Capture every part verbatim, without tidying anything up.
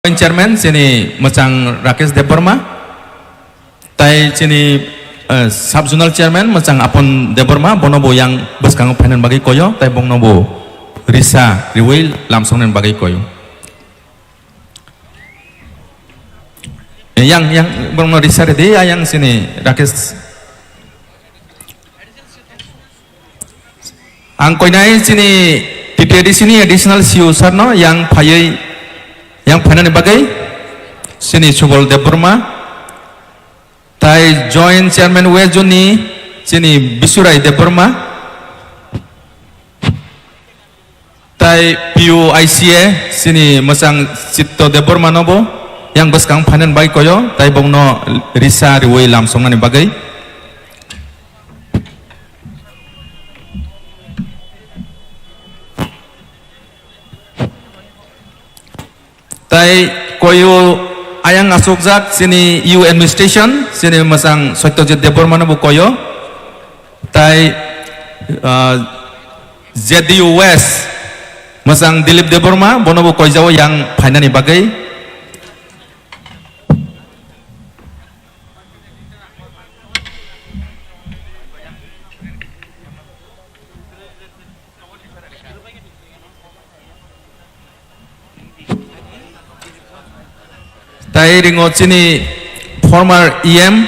Joint Chairman chini mwchang Rakesh Debbarma, tai chini, eh, Sub Zonal Chairman mwchang Apon Debbarma, bono bo yang bwskango phainani bagwi koyo, tai bongno bo risa riwi lamsongnani bagwi koyo. Eh, yang, yang, bongno risa ridi, ayang chini Rakesh. Ang koinai chini T T A D C ni additional C E O sir no yang phaiwi, yang phainani bagwi chini Subol Debbarma, tai Joint Chairman West Zone ni chini Bisurai Debbarma, tai P U I C A chini mwchang Chitto Debbarma no bo yang bwskang phainani bagwi koyo, tai bongno risa riwi lamsongnani bagwi. Tai koyo ayang asukjak chini U administration, chini mwchang Satyajit Debbarma no bo koyo. Tai, ah, Z D U West mwchang Dilip Debbarma, bono bo koijao yang phainani bagwi. Tai ringo chini former E M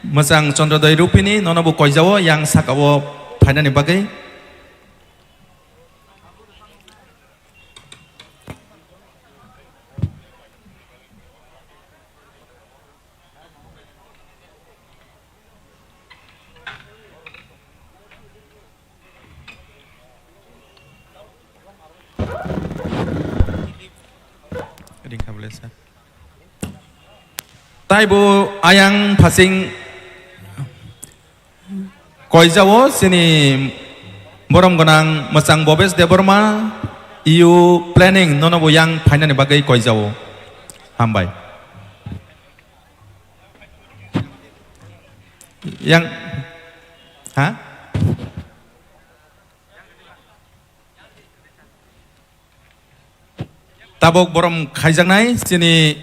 mwchang Chandrodoi Rupini, nono bo koijao yang sakao phainani bagwi. Ringkha bwle sir. Taibo ayang phasing koijao chini borom gwnang mwchang Bobes Debbarma, E U planning nono bo yang phainani bagwi koijao. Hambai. Yang, ha? Tabuk borom khaijaknai chini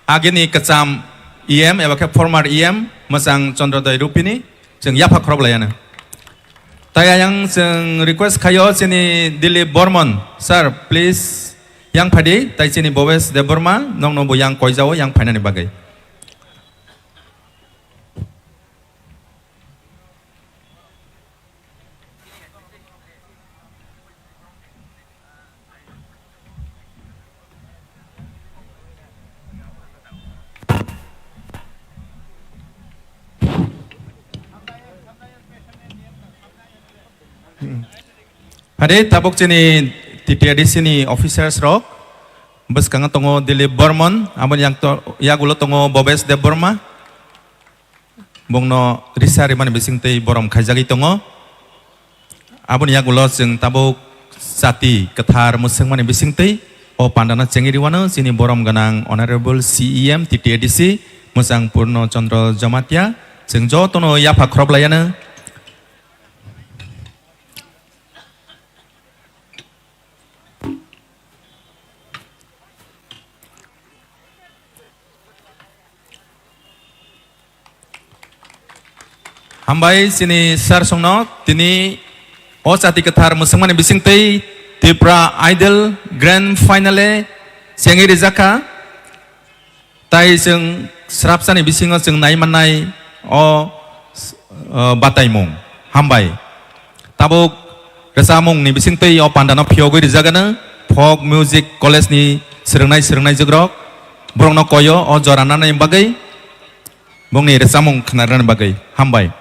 agini kwcham E M eba khe former E M mwchang Chandrodoi Rupini, chwng yapha khorob laiano. Tai ayang chwng request khaio chini Dilip Bormon, sir, please yang phadi, tai chini Bobes Debbarma, nokno bo yang koijao yang phainani bagwi. Phadi tabuk chini T T A D C ni officers rok, bwskango tongo Dilip Bormon, aboni yak to-, yagulo tongo Bobes Debbarma. Bongno risa rimani bisingtwi borom khaijagwi tongo. Aboni yagulo chwng tabuk chati kwthar mwswngmani bisingtwi o pandano chengwi riwano chini borom gwnang Honorable C E M T T A D C mwchang Purno Chandra Jamatia, chwng jotono yapha khorob laiano. Hambai chini sir songno tini o chati kwthar mwswngmani bisingtwi Tripura Idol Grand Finale chengwi rijak kha. Tai chwng srapsani bisingo chwng nai mannai o, o, bataimung. Hambai. Tabuk rwchapmungni bisingtwi o pandano phiyogwi rijagano Folk Music College ni swrwngnai swrwngnaijukrok borokno koyo o jora nanani bagwi, bongni rwchapmung khwnarnani bagwi. Hambai.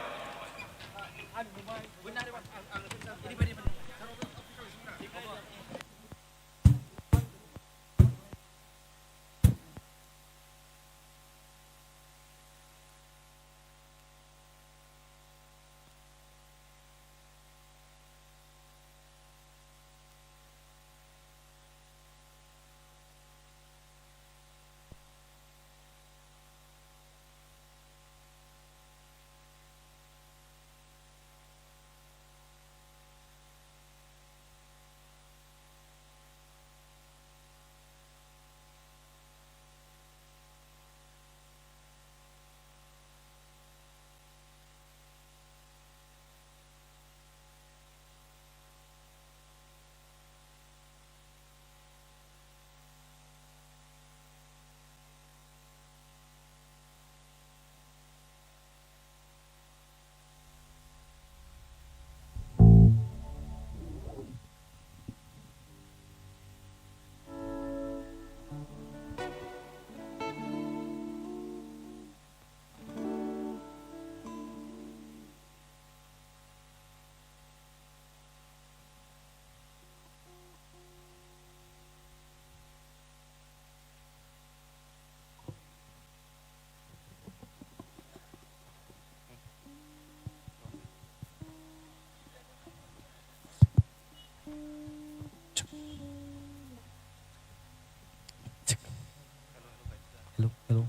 Hello, hello.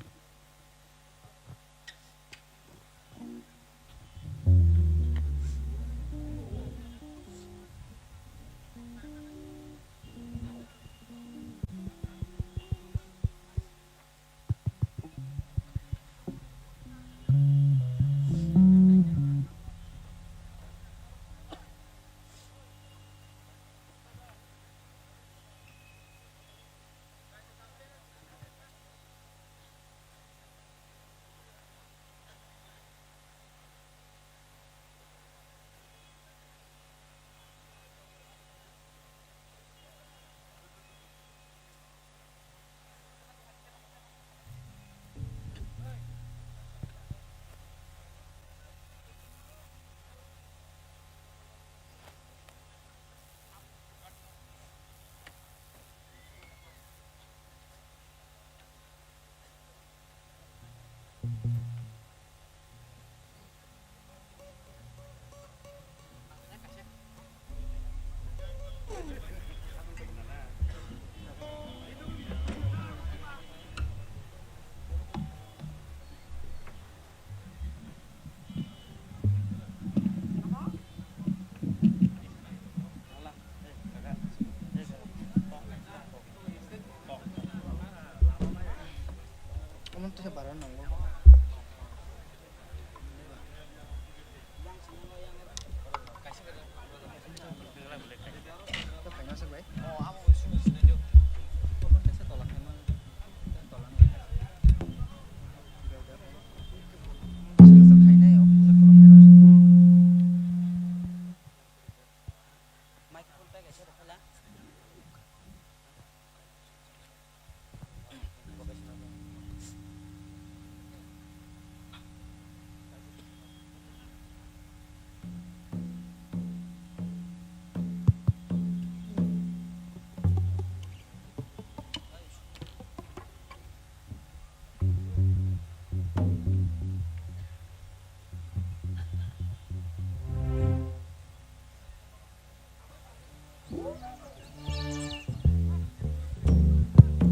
Omo tei bara nango.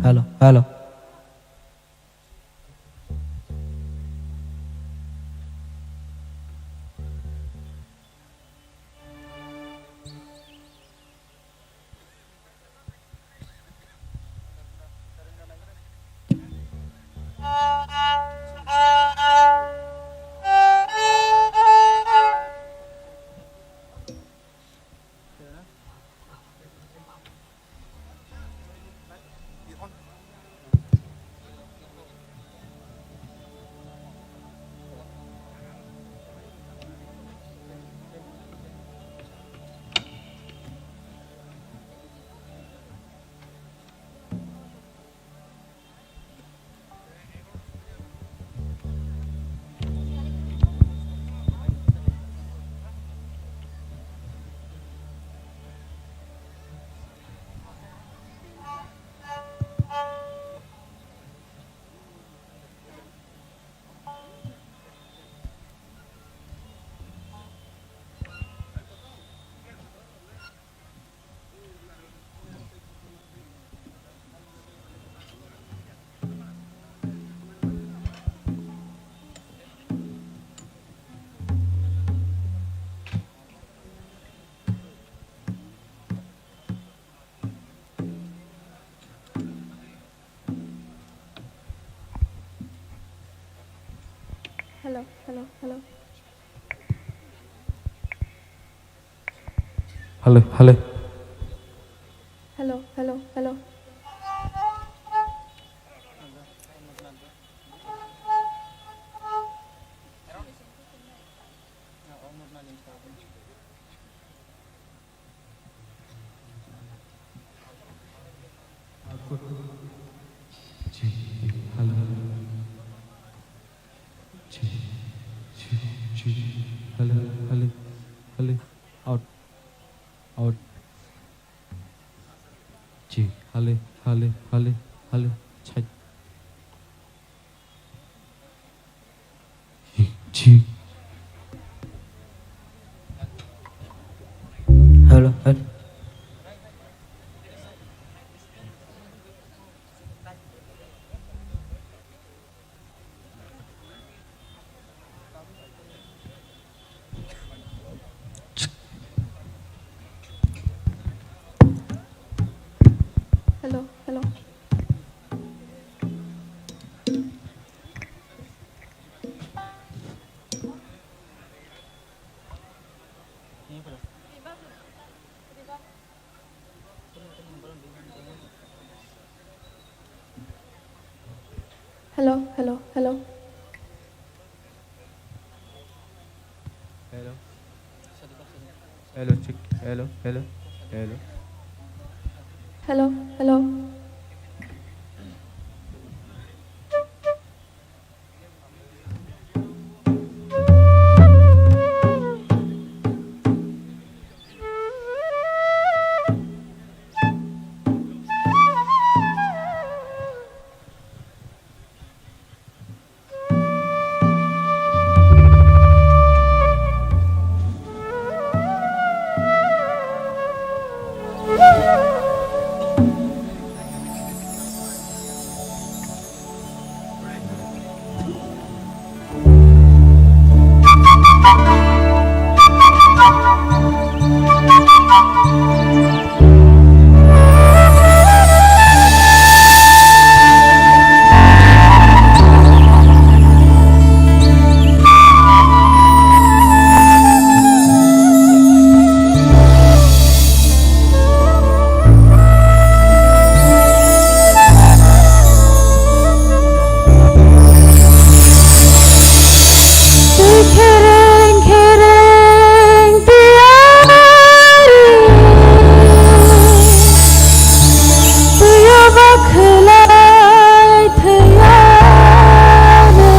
Hello, hello. Hello, hello, hello. Hello, hello. Hello, hello, hello. Hello, hello, hello, hello. Out, out. Chi, hello, hello, hello, hello. Chai. Chi. Hello, hello. Hello, hello, hello. Hello. Hello, check. Hello, hello, hello. Hello, hello. Khereng khereng tiyari, tuyo bakhlai thwiyano.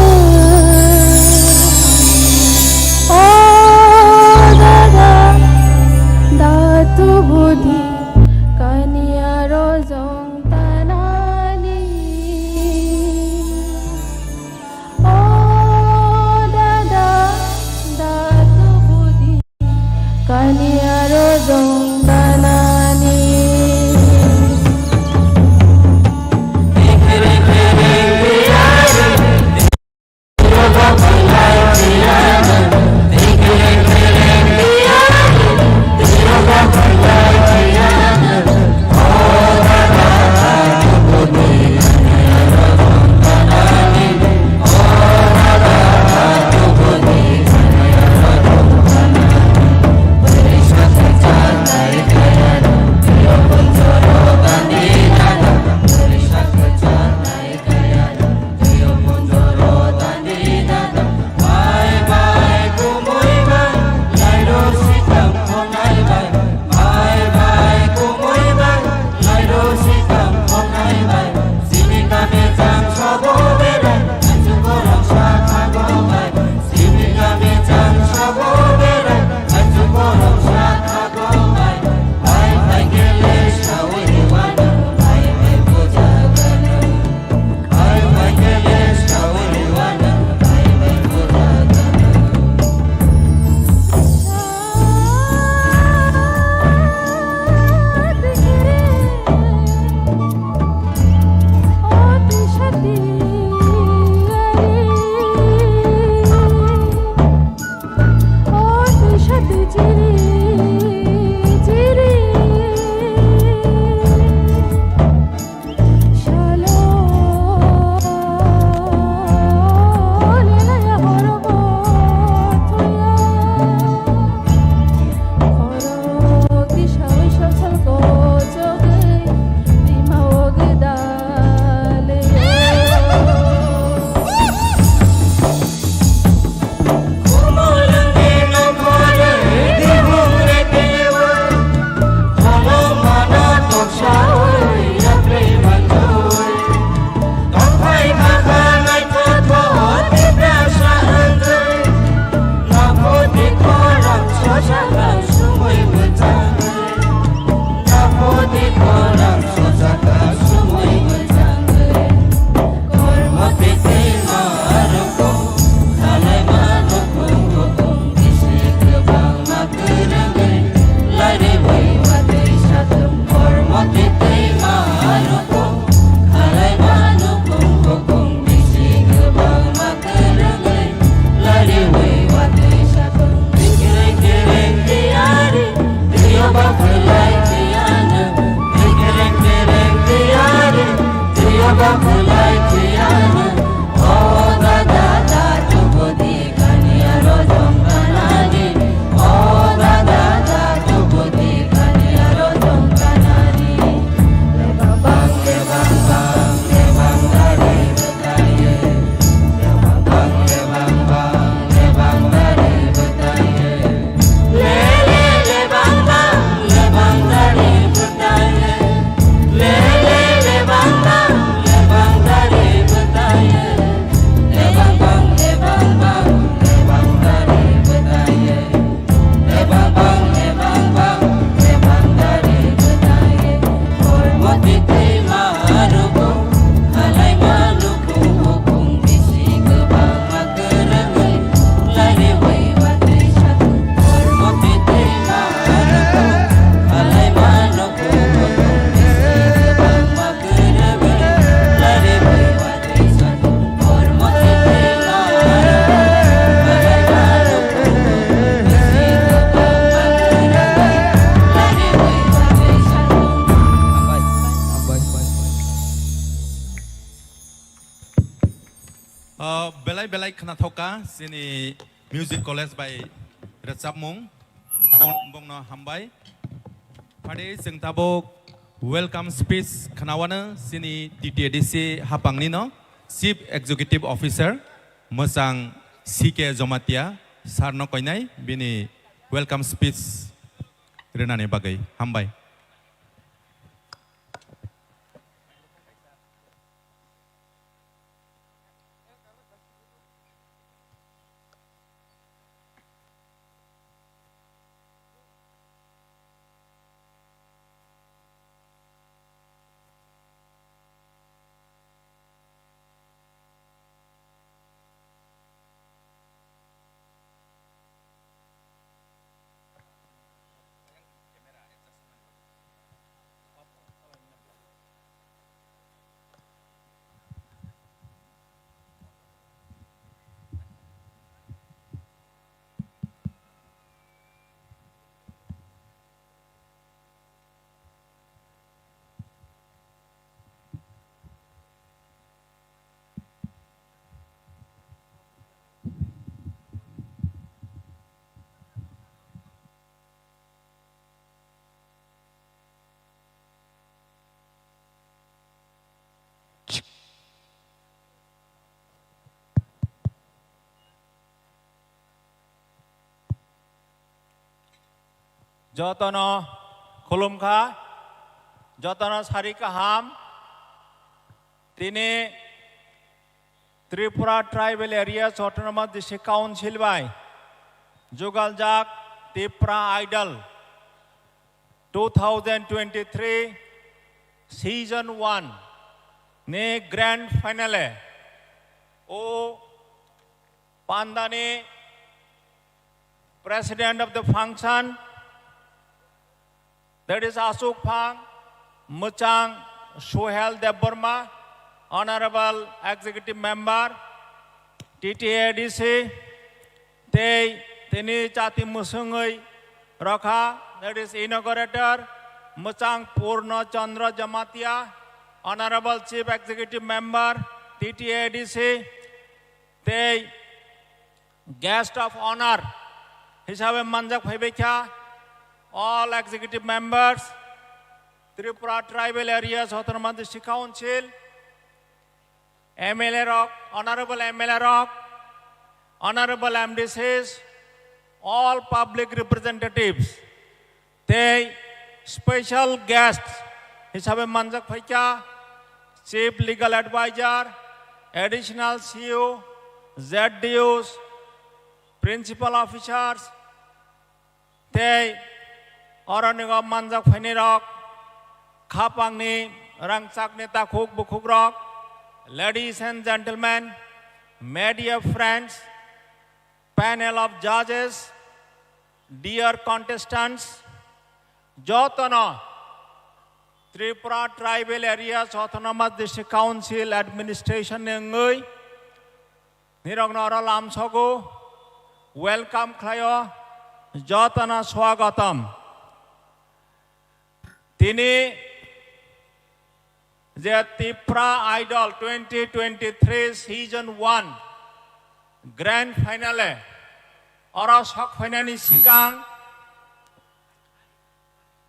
O dada, da tubu di kaniya rojong tanani. O dada, da tubu di kaniya rojong tanani. Ah, belai belai khwnathok kha chini Music College bai rwchapmung. Bong-, bongno hambai. Phade chwng tabuk welcome speech khwnawano chini T T A D C hapangni no Chief Executive Officer mwchang C K Jomatia sir no koinai bini welcome speech rwnani bagwi. Hambai. Jotono khulumkha, jotono sari kaham. Tini Tripura Tribal Areas Autonomous District Council bai jugaljak Tipra Idol two thousand twenty-three Season one ni grand finale o pandani President of the function, that is Asuk Phang, Mwchang Suhel Debbarma, Honorable Executive Member, T T A D C, tei tini chati mwswngwi rokha, that is inaugurator, Mwchang Purno Chandra Jamatia, Honorable Chief Executive Member, T T A D C, tei Guest of Honor hisabe manjak phaibaikha all executive members, Tripura Tribal Areas Autonomous District Council, M L A rok, Honorable M L A rok, Honorable M D Cs, all public representatives, tei special guest hisabe manjak phaikha Chief Legal Advisor, Additional C E O, Z D Os, Principal Officers, tei oronigo manjak phainai rok, khapangni rangchakni takhuk bukhuk rok, ladies and gentlemen, media friends, panel of judges, dear contestants, jotono Tripura Tribal Areas Autonomous District Council Administration ni wngwi nirokno oro lamsogo, welcome khlaio, jotono swagatam. Tini je Tipra Idol twenty twenty-three Season one Grand Finale oro sok phainani sikang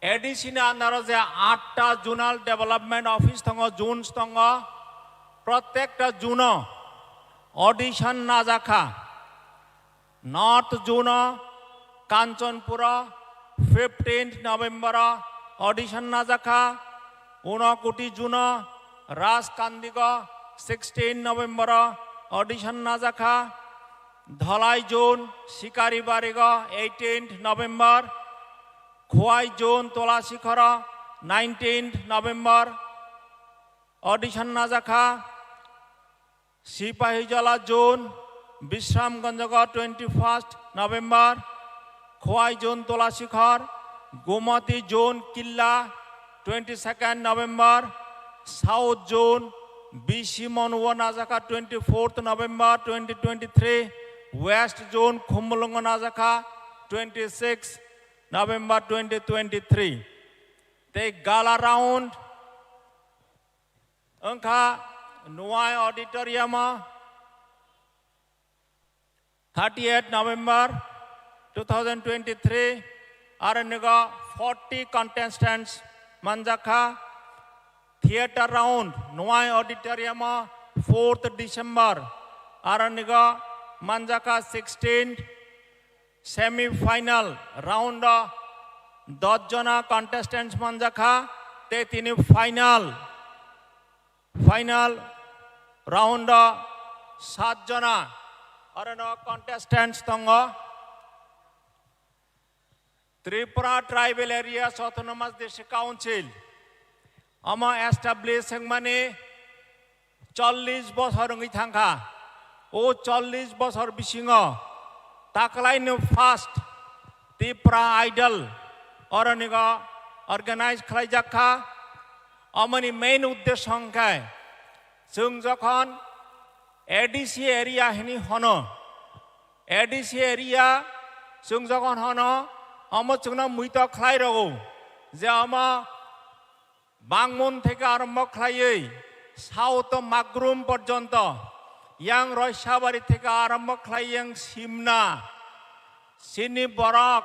A D C ni under o je atta Zonal Development Office tongo, zones tongo, protekta zone o audition najakha. North Zone o Kanchanpur o fifteenth November o audition najakha, Unakoti Zone o Rajkandigo sixteen November o audition najakha, Dhalai Zone Sikaribarigo eighteenth November, Khowai Zone Tolasikhoro nineteenth November audition najakha. Sipahijala Zone, Bishramganj o twenty-first November, Khowai Zone Tolasikhor, Gomati Zone Killa, twenty-second November, South Zone, B C Monu o najakha twenty-fourth November twenty twenty-three, West Zone Khumulwng o najakha twenty-sixth November twenty twenty-three. Tei gala round wngkha Nuai Auditorium o Thirtieth November two thousand twenty-three, aro nigo forty contestants manjakha. Theatre round, Nwai Auditorium o fourth December, aro nigo manjakha sixteenth. Semi final round o dos jona contestants manjakha, te tini final, final round o sat jona aro no contestants tongo. Tripura Tribal Areas Autonomous District Council omo establish wngmani chollish bosor wngwi thangkha. O chollish bosor bisingo taklaino first Tipra Idol oronigo organize khlaijak kha. Omoni main uddesho hwnkhe chwng jokhon A D C area hini hono, A D C area chwng jokhon hono, omo chwngno muito khlai rogo je omo Bangmon theke arombo khlaiwi South Magrum porjonto, yang Roisabari theke arombo khlai yang Simna, chini borok,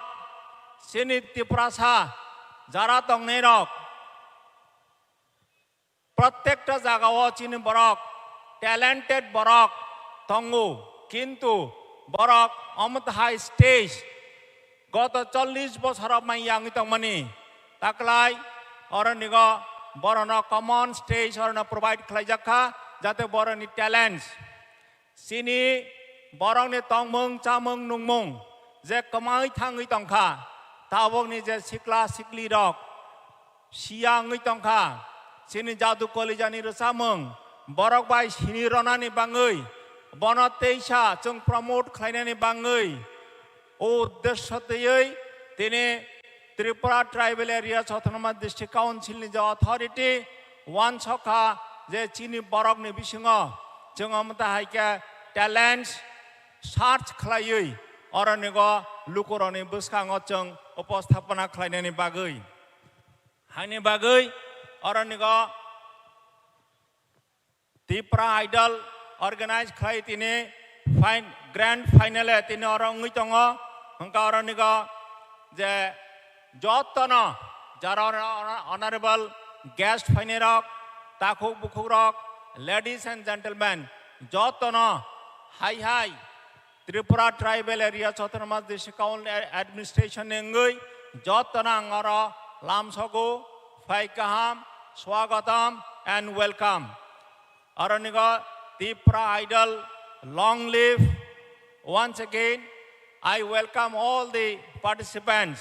chini Tiprasa jara tongnairok, prottekta jagao chini borok, talented borok tongo, kintu borok omo hai stage goto chollish bosor mai yangwi tongmani taklai oronigo borokno common stage orono provide khlaijak kha, jate borokni talents, chini borokni tongmung chamung nungmung je kwmawi thangwi tongkha, tabokni je sikla siklirok siya wngwi tongkha, chini jadu kolijani rwchapmung borok bai sini ronani bangwi, bono teisa chwng promote khlainani bangwi, o uddesho twiwi tini Tripura Tribal Areas Autonomous District Council ni je authority wansokha je chini borokni bisingo chwng omo ta hai khe talents search khlaiwi oronigo lukurokni bwskango chwng uposthapona khlainani bagwi. Haini bagwi oronigo Tipra Idol organize khlai tini fin-, grand final e tini oro wngwi tongo. Hwnkha oronigo je jotono jara hon-, hon-, honorable guest phainairok, takhuk bukhukrok, ladies and gentlemen, jotono hai hai Tripura Tribal Areas Autonomous District Council Administration ni wngwi jotono ang oro lamsogo, phai kaham, swagatam and welcome. Oronigo Tipra Idol, long live. Once again, I welcome all the participants.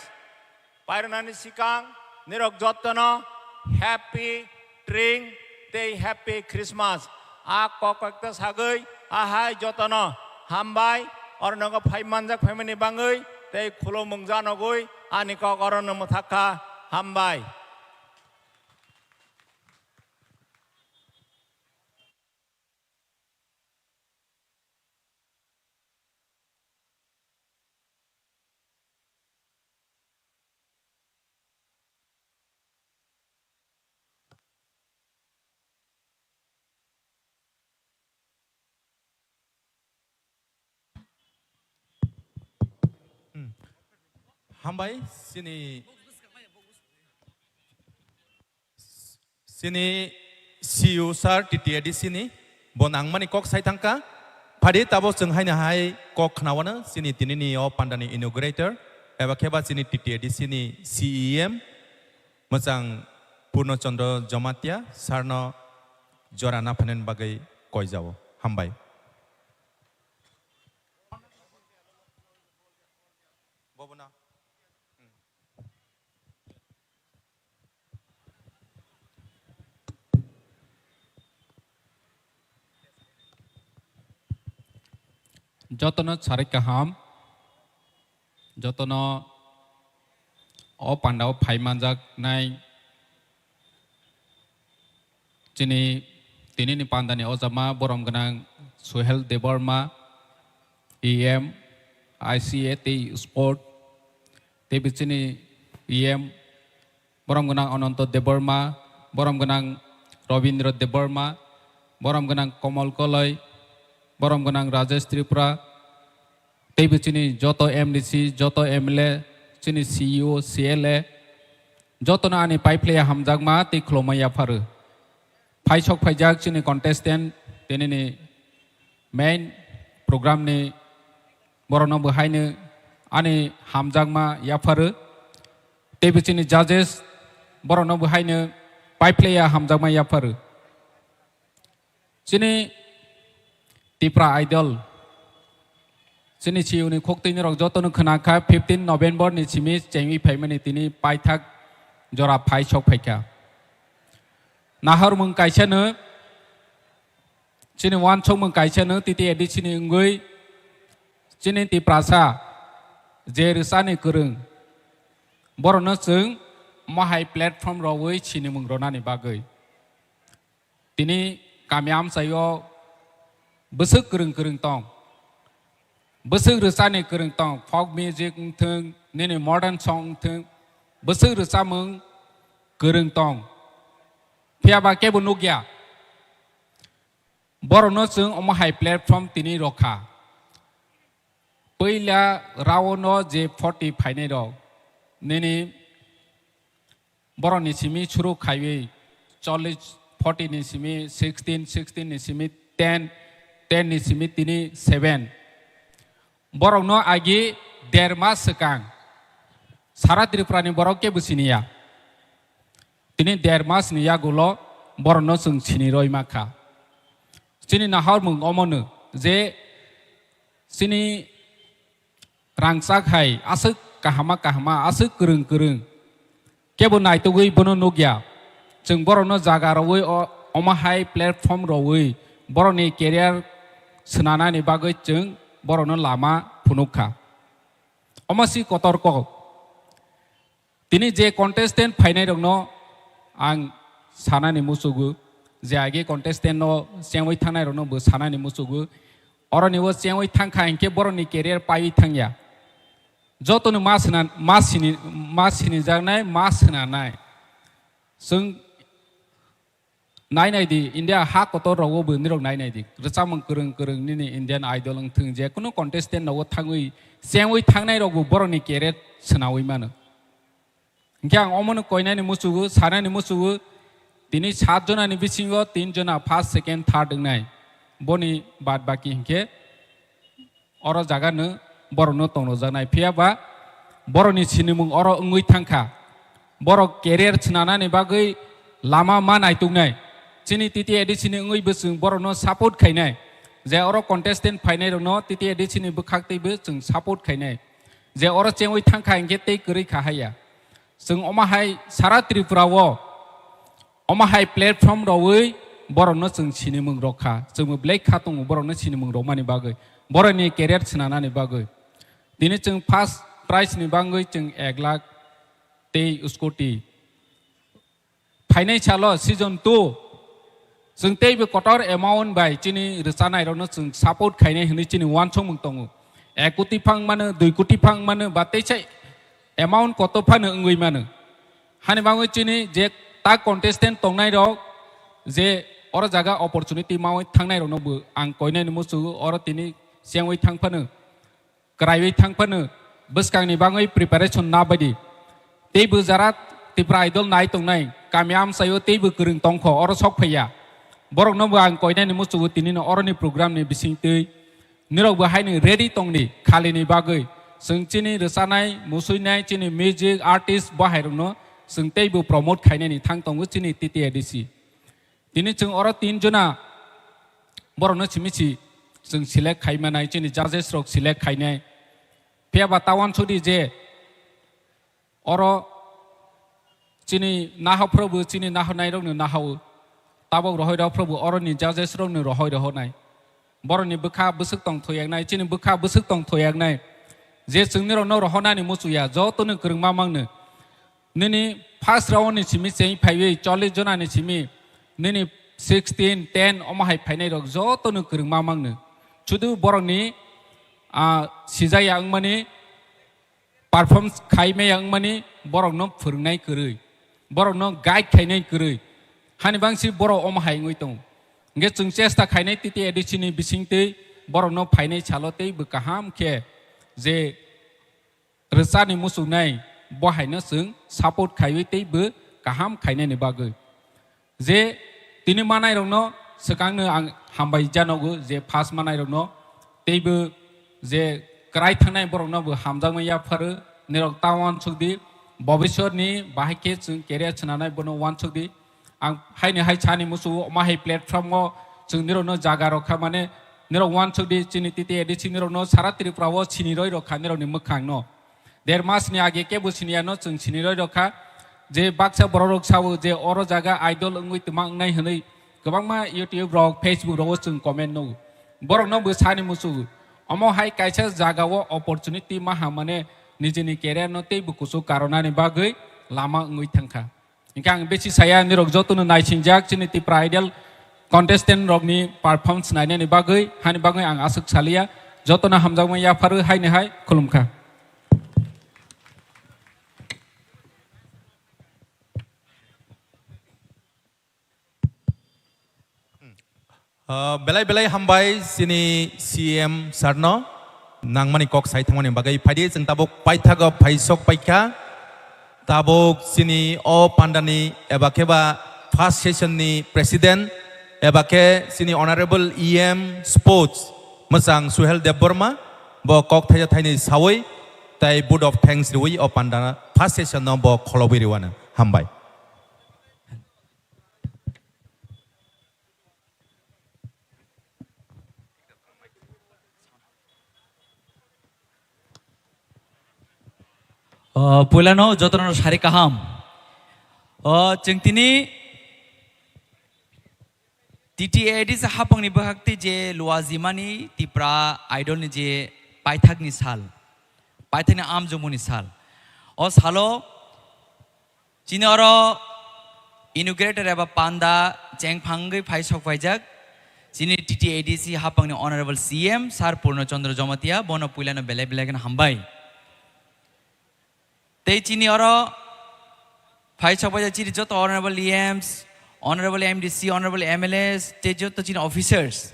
Pairwnani sikang nirok jottono happy Tring tei happy Christmas. A kok kok ta sagwi ahai jottono hambai, ornogo phai manjak phaimani bangwi tei khulumung janogwi ani kok orono mwthakha, hambai. Hmm. Hambai, chini, chini C E O sir, T T A D C ni, bo nangmani kok sai thangkha. Phadi tabo chwng haino hai kok khnaono, chini tinini o pandani inaugurator, eba kheba chini T T A D C ni C E M, mwchang Purno Chandra Jamatia, sir no jora naphainani bagwi koijao. Hambai. Jotono sarik kaham, jotono o pandao phai manjak nai. Chini tinini pandani ojama borom gwnang Suhel Debbarma, E M, I C A tei Sport, tei chini E M, borom gwnang Ananto Debbarma, borom gwnang Robindra Debbarma, borom gwnang Komol Koloi, borom gwnang Rajesh Tripura, Teibo chini joto M D C, joto M L A, chini C E O, C L A, jotono ani paiphlaiya hamjakma tei khulumma yapharu. Phaisok phaijak chini contestant, tinini main program ni borokno bo haino ani hamjakma yapharu. Teibo chini judges borokno bo haino paiphlaiya hamjakma yapharu. Chini Tipra Idol, chini C E O ni khok twi norok jotono khwna kha, fifteen November ni simi chengwi phaimani tini paithak jora phaisok phaikha. Nahormung kaisano, chini uansukmung kaisano, T T A D C ni wngwi chini Tiprasa je rwchani kwrwng, borokno chwng mohai platform rogwi sinimung rwnani bagwi. Tini kami amchaio bwswk kwrwng kwrwng tong. Bwswk rwchani kwrwng tong, folk music wngthwng, nini modern song wngthwng, bwswk rwchamung kwrwng tong. Phiya ba kebo nukya. Borokno chwng omo hai platform tini rokha. Puila round o je forty phainai rok, nini borokni simi suru khaiwi chollish, forty ni simi sixteen, sixteen ni simi ten, ten ni simi tini seven. Borokno agi der mas swkang sara Tripura ni borok kebo siniya. Tini der mas ni yagulo borokno chwng sini roi makha. Chini nahormung omono je chini rangchak hai aswk kahama kahama, aswk kwrwng kwrwng kebo naitugwi bono nukya. Chwng borokno jaga rogwi o-, omo hai platform rogwi borokni career swnanani bagwi chwng borokno lama phunuk kha. Omo si kotor kok. Tini je contestant phainai rokno ang sanani muchugo, je age contestant no chengwi thangnai rokno bo sanani muchugo. Oroni o chengwi thangkha hinkhe borokni career paiwi thangya. Jotono ma sina-, ma sini-, ma sinijaknai, ma sinanai. Chwng nai nai di, India ha kotor rogo bo nirok nai nai di. Rwchapmung kwrwng kwrwng nini Indian Idol wngthwng, je kunu contestant rogo thangwi, chengwi thangnai rok bo borokni career swnawi mano. Hinkhe ang omono koinani muchugo, sanani muchugo, tini sat jonani bisingo tin jona first, second, third wngnai. Boni bad baki hinkhe oro jaga no borokno tongnojaknai. Phiya ba borokni sinimung oro wngwi thangkha. Borok career swnanani bagwi lama ma naituknai. Chini T T A D C ni wngwi bo chwng borokno support khainai. Je oro contestant phainai rokno T T A D C ni bwkhak teibo chwng support khainai. Je oro chengwi thangkha hinkhe tei kwrwi kha haya. Chwng omo hai sara Tripura o omo hai platform rogwi borokno chwng sinimung rok kha. Chwngbo belai kha tongo borokno sinimung rokmani bagwi, borokni career swnanani bagwi. Tini chwng first prize ni bagwi chwng ek lakh tei scooty. Phainai salo season two chwng teibo kotor amount bai chini rwchanai rokno chwng support khainai hwnwi chini uansukmung tongo. Ek koti phang mano, dui koti phang mano, ba teisa amount koto phano wngwi mano. Hani bagwi chini je ta contestant tongnai rok je oro jaga opportunity maui thangnai rokno bo ang koinani muchugo, oro tini chengwi thang phano, kwraiwi thang phano, bwskangni bagwi preparation na baidi. Teibo jara Tipra Idol nai tongnai, kami amchaio teibo kwrwng tongkho, oro sok phaiya. Borokno bo ang koinani muchugo tinino oroni program ni bisingtwi. Nirok bo haino ready tongdi khalini bagwi. Chwng chini rwchanai, musuinai, chini music artist bo hairokno chwng teibo promote khainani thang tongo chini T T A D C. Tini chwng oro tin jona borokno simi si chwng select khai manai, chini judges rok select khainai. Phiya ba ta uansukdi je oro chini nahok phrobo chini nahornai rokno nahao. Tabok rohoi rok phrobo oroni judges rokno rohoi rohonai. Borokni bwkha bwswk tong thoyaknai, chini bwkha bwswk tong thoyaknai. Je chwng nirokno rohonani muchuya, jotono kwrwngma mangno. Nini first round ni simi cheng phaiwi chollish jona ni simi nini sixteen, ten omo hai phainai rok jotono kwrwngma mangno. Sudu borokni, ah, sijaya wngmani, perform khai maya wngmani, borokno phwrwngnai kwrwi, borokno guide khainai kwrwi. Hani bangsi borok omo hai wngwi tongo. Hwnkhe chwng chesta khainai T T A D C ni bisingtwi borokno phainai salo teibo kaham khe je rwchani muchungnai bo haino chwng support khaiwi teibo kaham khainani bagwi. Je tini manairokno swkangno ang hambai janogo je first manairokno teibo je kwrai thangnai borokno bo hamjakma yapharo nirok ta uansukdi bobiswrni bahai khe chwng career swnanai bono uansukdi. Ang haini hai sani musu omo hai platform o chwng nirokno jaga rok kha mane nirok uansukdi chini T T A D C nirokno sara Tripura o sini roi rok kha nirokni mwkhangno. Der mas ni age kebo sini ano chwng sini roi rok kha. Je baksa borok rok sao je oro jaga idol wngwi twma wngnai hwnwi kwbangma YouTube rok, Facebook rogo chwng comment nugo. Borokno bo sani musu omo hai kaisa jaga o opportunity maha mane nijini career no teibo kuchuk karonani bagwi lama wngwi thangkha. Hinkhe ang besi saya nirok jotono naisingjak chini Tipra Idol contestant rokni performance nainani bagwi, hani bagwi ang aswk saliya, jotono hamjakma yapharwi haini hai khulumkha. Ah, belai belai hambai chini C M sir no nangmani kok sai thangmani bagwi. Phaidi chwng tabuk paithago phaisok paikha. Tabuk chini o pandani eba khe ba first session ni president eba khe chini honorable E M sports mwchang Suhel Debbarma bo kok thaisa thaini sawi tai vote of thanks riwi o panda first session no bo kholobwi riwano. Hambai. O, puilano jotono sari kaham. O, chwng tini T T A D C hapangni bwkhakti je luajimani Tipra Idol ni je paithakni sal, paithakni amjomuni sal. O salo chini oro inaugurator eba panda chengphangwi phai sok phaijak chini T T A D C hapangni honorable C M Sir Purno Chandra Jamatia, bono puilano belai belai kheno hambai. Tei chini oro phai sok phaijak chini joto honorable E Ms, honorable M D C, honorable M L As, tei joto chini officers.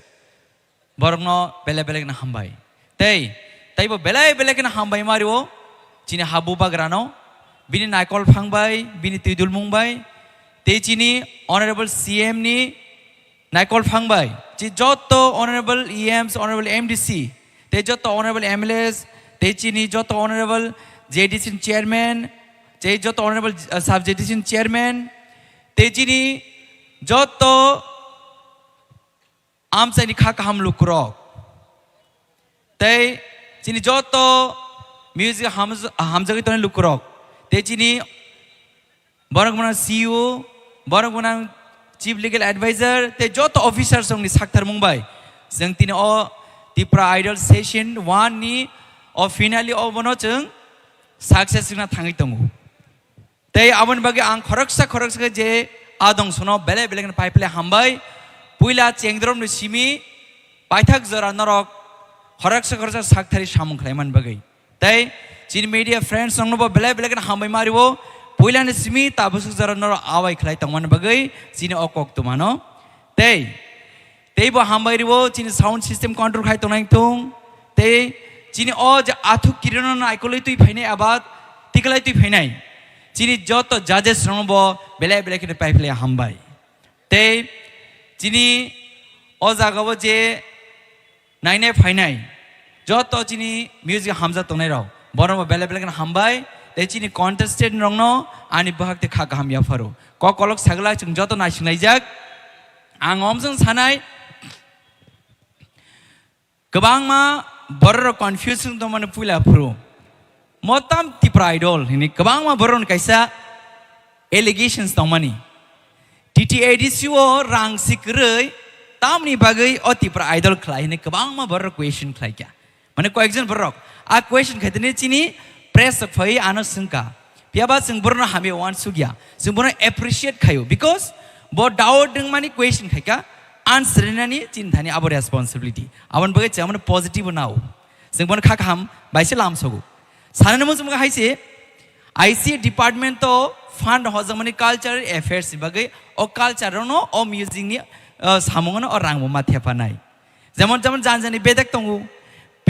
Borokno belai belai kheno hambai. Tei, teibo belai belai kheno hambai ma rio chini habu bagrano, bini naikol phang bai, bini twidulmung bai, tei chini honorable C M ni naikol phang bai, chi joto honorable E Ms, honorable M D C, tei joto honorable M L As, tei chini joto honorable J D C ni chairman, tei joto honorable, uh, sub J D C ni chairman, tei chini joto amchaini kha kaham lukurok, tei chini joto music hamj-, hamjagwi tongnai lukurok, tei chini borok gwnang C E O, borok gwnang Chief Legal Advisor, tei joto officers rokni saktharmung bai chwng tini o Tipra Idol Session one ni o finale o bono chwng success wngna thangwi tongo. Tei aboni bagwi ang khoroksa khoroksa khe je adong sono belai belai kheno pai phlai hambai. Puila chengdromni simi paithak jora norok khoroksa khoroksa sakthari samung khlaimani bagwi. Tei chini media friends rokno bo belai belai kheno hambai ma rio. Puilani simi tabuk jora norok awai khlai tongmani bagwi chini o kok twmano. Tei Teibo hambai rio chini sound system control khai tongnai thung. Tei chini o je athuk kirino naikolwi twi phainai aba tiklai twi phainai. Chini joto judges rokno bo belai belai kheno pai phlai hambai. Tei chini o jaga o je nainai phainai joto chini music hamjak tongnai rok borokno bo belai belai kheno hambai. Tei chini contestant rokno ani bwhak tei kha kaham yapharo. Kok kolok sagla chwng joto naisinglaijak. Ang omsong sanai, kwbangma bororok confuse wng tongmani puila phuru. Motam Tipra Idol hini kwbangma bororokni kaisa allegations tongmani. T T A D C o rang si kwrwi tamni bagwi o Tipra Idol khlai hini kwbangma bororok question khlaikha. Mane koyekjon borok a question khaitini chini press rok phai ano swngkha. Phiya ba chwng borokno hamya uansukya. Chwng borokno appreciate khaio because bo doubt wngmani question khaikha, answer rinani chini thani abo responsibility. Aboni bagwi chwng abono positive nao. Chwng bono kha kaham bai se lamsogo. Sanani muchung hai se I C A department o fund hojakmani cultural affairs ni bagwi o culture no o music ni, uh, samung no o rang bo ma thepanai. Jemon, jemon jani jani bedek tongo.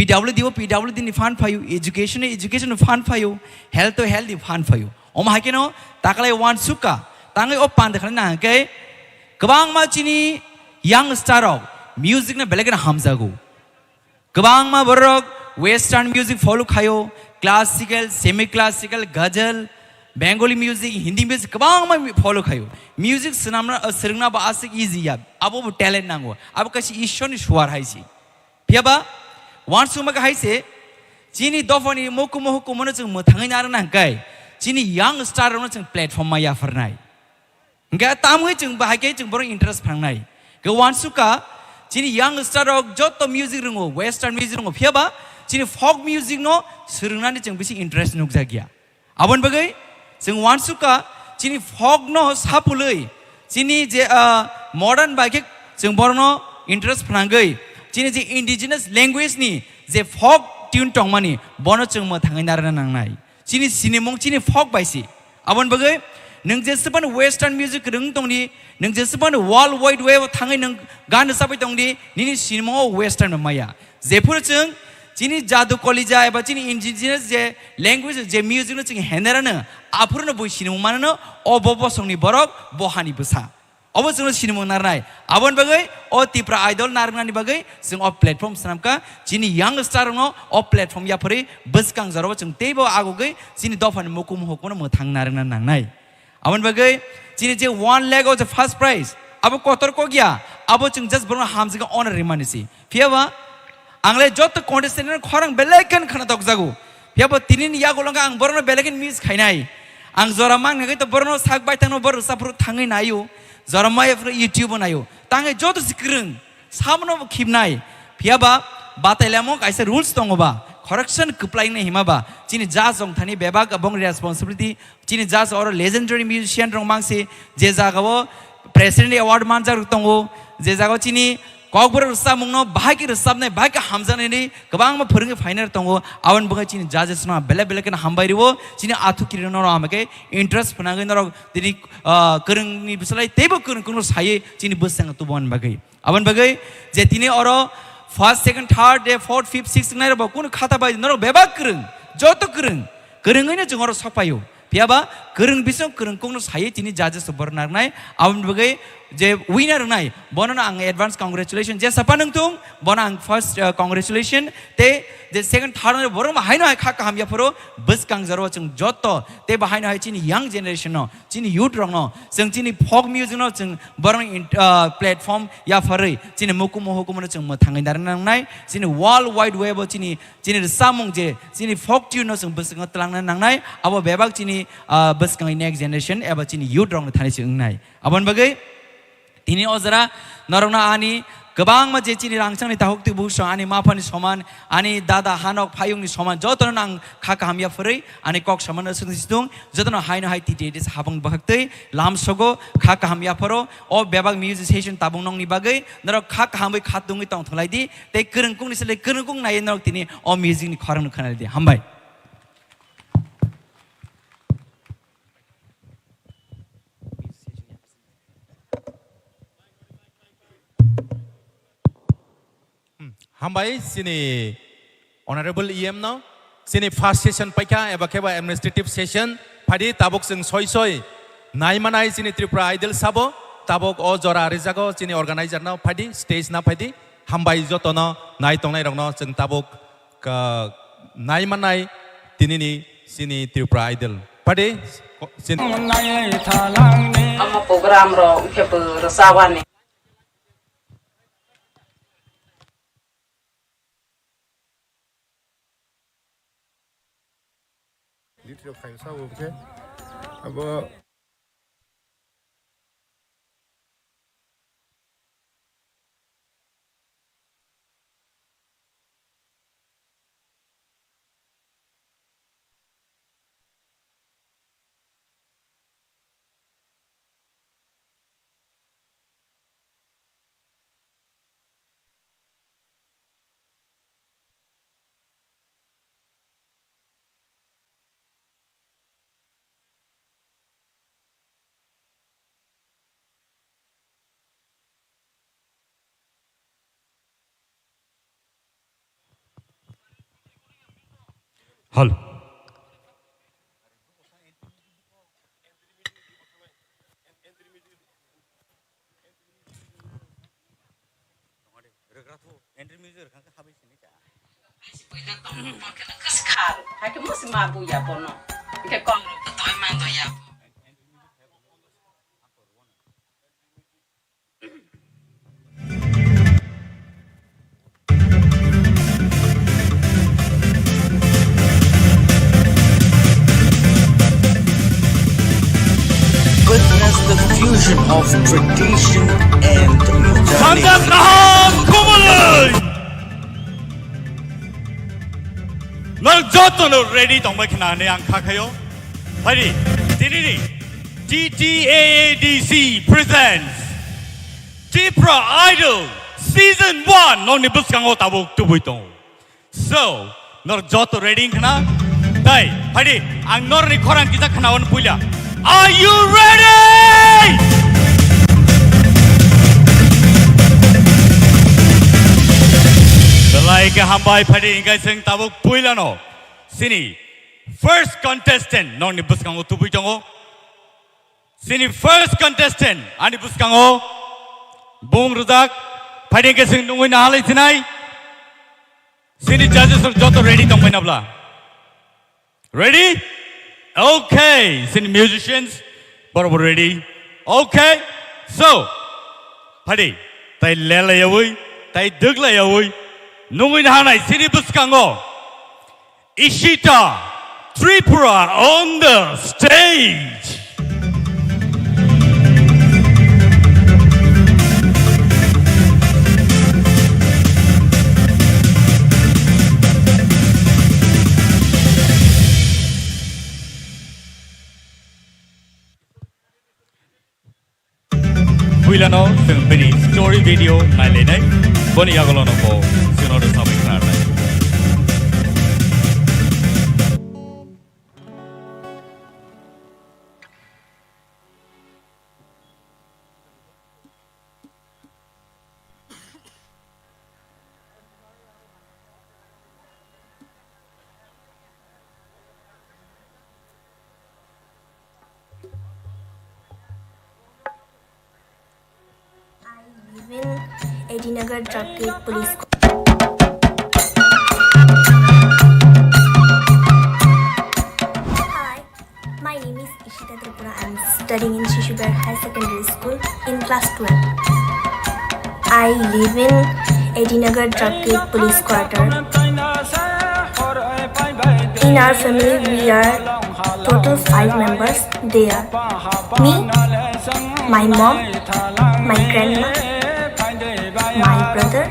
P W D o P W D ni fund phaio, education o education ni fund phaio, health o health ni fund phaio. Omo hai kheno takalai wansukha, tangwi o panda khlai na hwnkhe kwbangma chini young star rok music no belai kheno hamjago. Kwbangma borok western music follow khaio, classical, semi classical, ghazal, Bengali music, Hindi music kwbangma follow khaio. Music swnamna, swrwngna bo aswk easy ya, abo bo talent nango, abo kaisa Ishwar ni suar hai se. Phiya ba wansukma khe hai se, chini dophani mukumu hukumu no chwng mwthangwi narwkna hwnkhe chini young star rokno chwng platform ma yapharnai. Hwnkhe tamwi chwng bahai khe chwng borok interest phangnai. Khe wansukha chini young star rok joto music rwngo, western music rwngo, phiya ba chini folk music no swrwngnani chwng bisi interest nukjakya. Aboni bagwi chwng wansukha chini folk no sapulwi chini je, ah, modern bai khe chwng borokno interest phnangwi chini je indigenous language ni je folk tune tongmani bono chwng mwthangwi narwkna nangnai. Chini sinimung chini folk bai se. Aboni bagwi nwng jesebani western music rwng tongdi, nwng jesebani world wide web o thangwi nwng gan rwchabwi tongdi, nini sinimungo western maya. Jephuru chwng chini jadu kolija eba chini indigenous je language je music no chwng henerano, aphuru no bui sinimung manano, obo bosongni borok, bo hani bwsa. Obo chwngno sinimung narnai. Aboni bagwi o Tipra Idol narwknani bagwi chwng o platform swnamkha. Chini young star rokno o platform yapharwi bwskang jorao chwng teibo agogwi chini dophani mukumu hukumu mwthang narwkna nangnai. Aboni bagwi chini je one lakh o je first prize, abo kotor kok ya, abo chwng just borokno hamjakhe honor rimani se. Phiya ba ang le joto contestant no khorang belai khe khna tokjago. Phiya bo tini ni yagulo ang borokno belai khe miss khainai. Ang jora mang nagwi to borokno sak bai thangno borok saphuru thangwi naio. Jora maya phuru YouTube o naio. Tangwi joto si kwrwng. Sabono bo khibnai. Phiya ba batai lamo kaisa rules tongo ba. Correction kwplai nai hima ba. Chini judge rong thani bebak abong responsibility. Chini judge oro legendary musician rong mangsi je jaga o President Award manjak rok tongo, je jaga o chini kokborok rwchapmung no bahai khe rwchapnai, bahai khe hamjaknai ni kwbangma phwrwngwi phainai rok tongo, aboni bagwi chini judges no belai belai kheno hambai rwo, chini athu kiri norok hambai khe interest phnangwi norok tini, ah, kwrwng ni bwsalai teibo kwrwng kwrwng saywi chini bwskango tubu ani bagwi. Aboni bagwi je tini oro first, second, third, de fourth, fifth, sixth wngnai rok bo kunu khata bai norok bebak kwrwng, joto kwrwng, kwrwngwi no chwng oro sok paio. Phiya ba kwrwng bising kwrwng kungno saywi tini judges rok borok narwknai. Aboni bagwi je winner wngnai bono no ang advance congratulation. Je sapa nung thung bono ang first, uh, congratulation. Tei je second, third wngnai borok ma haino hai kha kaham yapharo bwskang jora o chwng joto tei bo haino hai chini young generation no, chini youth rok no, chwng chini folk music no chwng borok ni in-, uh, platform yapharwi chini mukumu hukumu no chwng mwthangwi narwkna nangnai. Chini world wide web o chini Chini rwchapmung je, chini folk tune no chwng bwskango twlangna nangnai, abo bebak chini, ah, bwskango next generation eba chini youth rokni thani se wngnai. Aboni bagwi tini o jora norokno ani kwbangma je chini rangchakni takhuk twi bukhuk song ani maphani soman, ani dada hanok phayungni soman jotono ang kha kaham yaphurwi ani kok soman swngsi tung, jotono haino hai T T A D S habang bwkhaktwi lamsogo kha kaham yapharo o bebak music session tabung nongni bagwi norok kha kahamwi kha tungwi tongthwlai di. Tei kwrwngkukni slai kwrwngkuk naiwi norok tini o music ni khorang no khwnai di. Hambai. Hmm, hambai chini Honorable E M no. Chini first session paikha eba khe ba administrative session. Phaidi tabuk chwng soi soi nai manai chini Tripura Idol sabo. Tabuk o jora rijago chini organizer no phaidi stage na phaidi. Hambai jotono nai tongnai rokno chwng tabuk ka nai manai tinini chini Tripura Idol. Phaidi chini Ama program rok khe bo rwchapani. Litro khaimsa bo khe abo. Hello. Hai ke musi ma bu ya bono. Ke kong ro to toy man do ya. Witness the fusion of tradition and modernity. Samjak kaham kumuloi. Nang joto no ready tongbai khna hinwi ang kha khayo. Phaidi, tinini T T A A D C presents Tipra Idol Season one nokni bwskango tabuk tubui tongo. So, nor joto ready wngkha na? Tai, phaidi, ang norni khorang kisa khnawan puila. Are you ready? Belai khe hambai, phaidi, hingkai chwng tabuk puilano. Sini first contestant nokni bwskango tubui tongo. Sini first contestant ani bwskango bung rwjak, phaidi hingke chwng nungwi nahalai sinai. Sini judges rok joto ready tongbai nabla? Ready? Okay. Sini musicians borok bo ready. Okay. So, phaidi, tai lelayawi, tai dwglayawi nungwi nahanai sini bwskango. Ishita Tripura on the stage. Puilano chwng bini story video nailainai, boni yagulono bo chwngno rwchapwi khnarnai. I live in A D Nagar Traffic Police. Hi, my name is Ishita Tripura. I'm studying in Shishu Bihaar High Secondary School in class twelve. I live in A D Nagar Traffic Police Quarter. In our family, we are total five members. They are me, my mom, my grandma, my brother,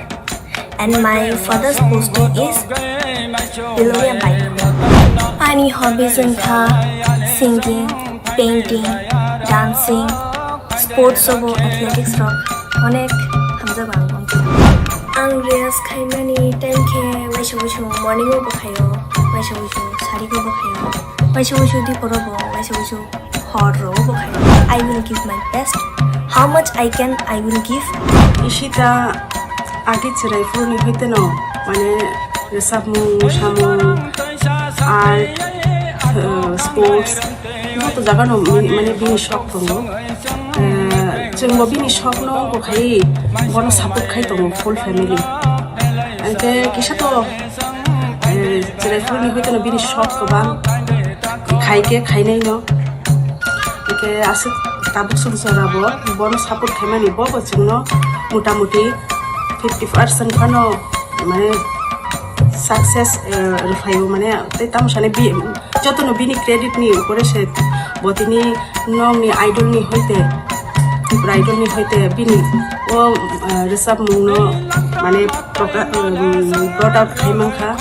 and my father's posting is Bilonia Baikura. Ani hobbies wngkha singing, painting, dancing, sports o bo athletics rok onek hamjago ang bongkha. Ang rehearse khaimani time khe waisa waisa morning o bo khaio, waisa waisa sari o bo khaio, waisa waisa dipor o bo, waisa waisa hor rok bo khaio. I will give my best. How much I can, I will give. Ishita agi chwrai phuru ni hoite no, mane, rwchapmung, mosamung, art, uh, sports, joto jaga no mane bini shok tongo. Uh, chwng bo bini shok no bo khai, bono support khai tongo full family. Hingke kisa to, uh, chwrai phuru ni hoite no bini shok kwbang, khai khe khainai no. Hingke aswk tabuk song chora bo, bono support khaimani bo, bo chwngno mota moti fifty percent phano, mane, success, eh, rwphaio, mane, tei tamo sani bi-, jotono bini credit ni upore se bo tini nokni idol ni hoite, Tripura Idol ni hoite bini o, eh, rwchapmung no, mane, progra-, um, brought out khai mankha.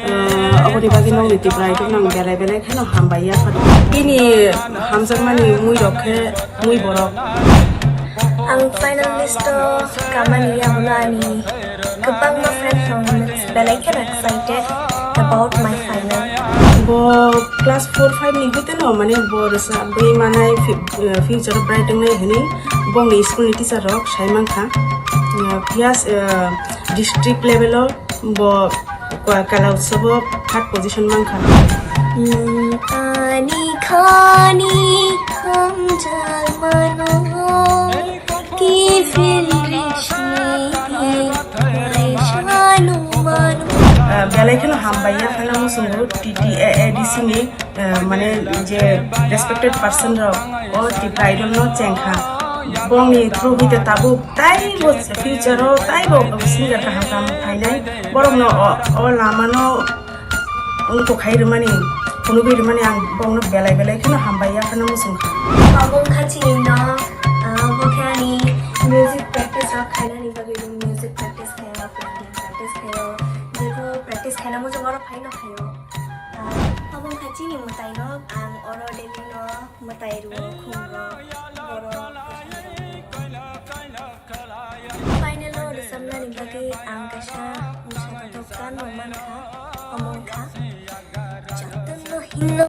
Eh, oboni bagwi nokni Tripura Idol no ang belai belai kheno hambai ya phano. Bini hamjakmani mui rok khe mui borok. Ang final list o kamani yagulo ani kwbangma friends rok belai kheno excited about my final. Bo class four five ni hoite no mane bo rwchapwi manai fi-, eh, future bright wngnai hwnwi bongni school ni teacher rok sai mankha. Eh, phiya, eh, district level o bo Kua Kala Utsav o third position mankha. Nwng ani khani hamjakmano, kiphil rishni waisano mano. Ah, belai kheno hambai ya phano muchungo T T A A D C ni, ah, mane je respected person rok o Tipra Idol no chengkha. Bongni through hite tabuk taibo future o taibo singer kaham kaham phainai. Borokno o, o lamano wngkok khai rwmani, phunugwi rwmani ang borokno belai belai kheno hambai ya phano muchungkha. Abo wngkha chini no, ah, bo khe ani music practice rok khainani bagwi music practice khaio, practice khaio, jebo practice khaina muchung oro phaino khaio. Ah, abo wngkha chini mwtai no, ang oro daily no mwtai rwo, khum rwo, borok. Final o rwchapnani bagwi ang kaisa mwsathothok gan rok mankha, omo wngkha Jotono hino.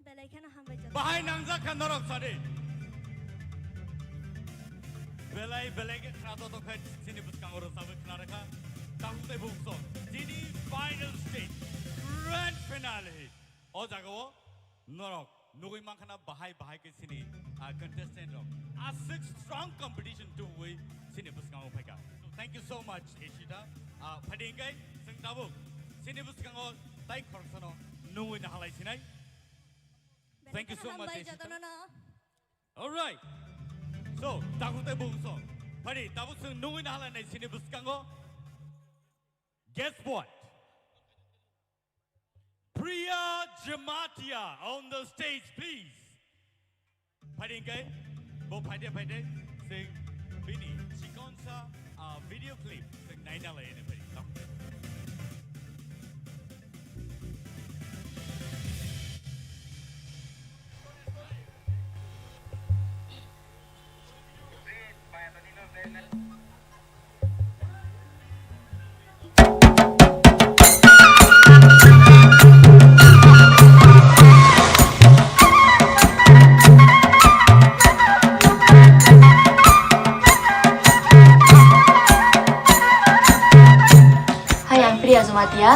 Belai kheno hambai jotto. Bahai nangjak kha norok sadi. Belai belai khe khna to to khe chini bwskango rwchabwi khna rwkha. Tabuk tei bumsong. Chini final stage, grand finale. O jagao norok nugwi mankha na bahai bahai khe chini, ah, contestant rok aswk strong competition tubui chini bwskango phaikha. So, thank you so much, Ishita. Ah, phaidi hwnkhe chwng tabuk chini bwskango tai khoroksano nugwi nahalai sinai. Thank you so much, hambai Ishita. Jotono no. All right. So, tabuk tei bumsong. Phaidi tabuk chwng nugwi nahalai nai chini bwskango. Guess what? Priya Jamatia on the stage, please. Phaidi hwnkhe, bo phaidi phaidi, chwng bini chikonsa, ah, video clip chwng naina lai ni phaidi. Hai, ang Priya Jamatia.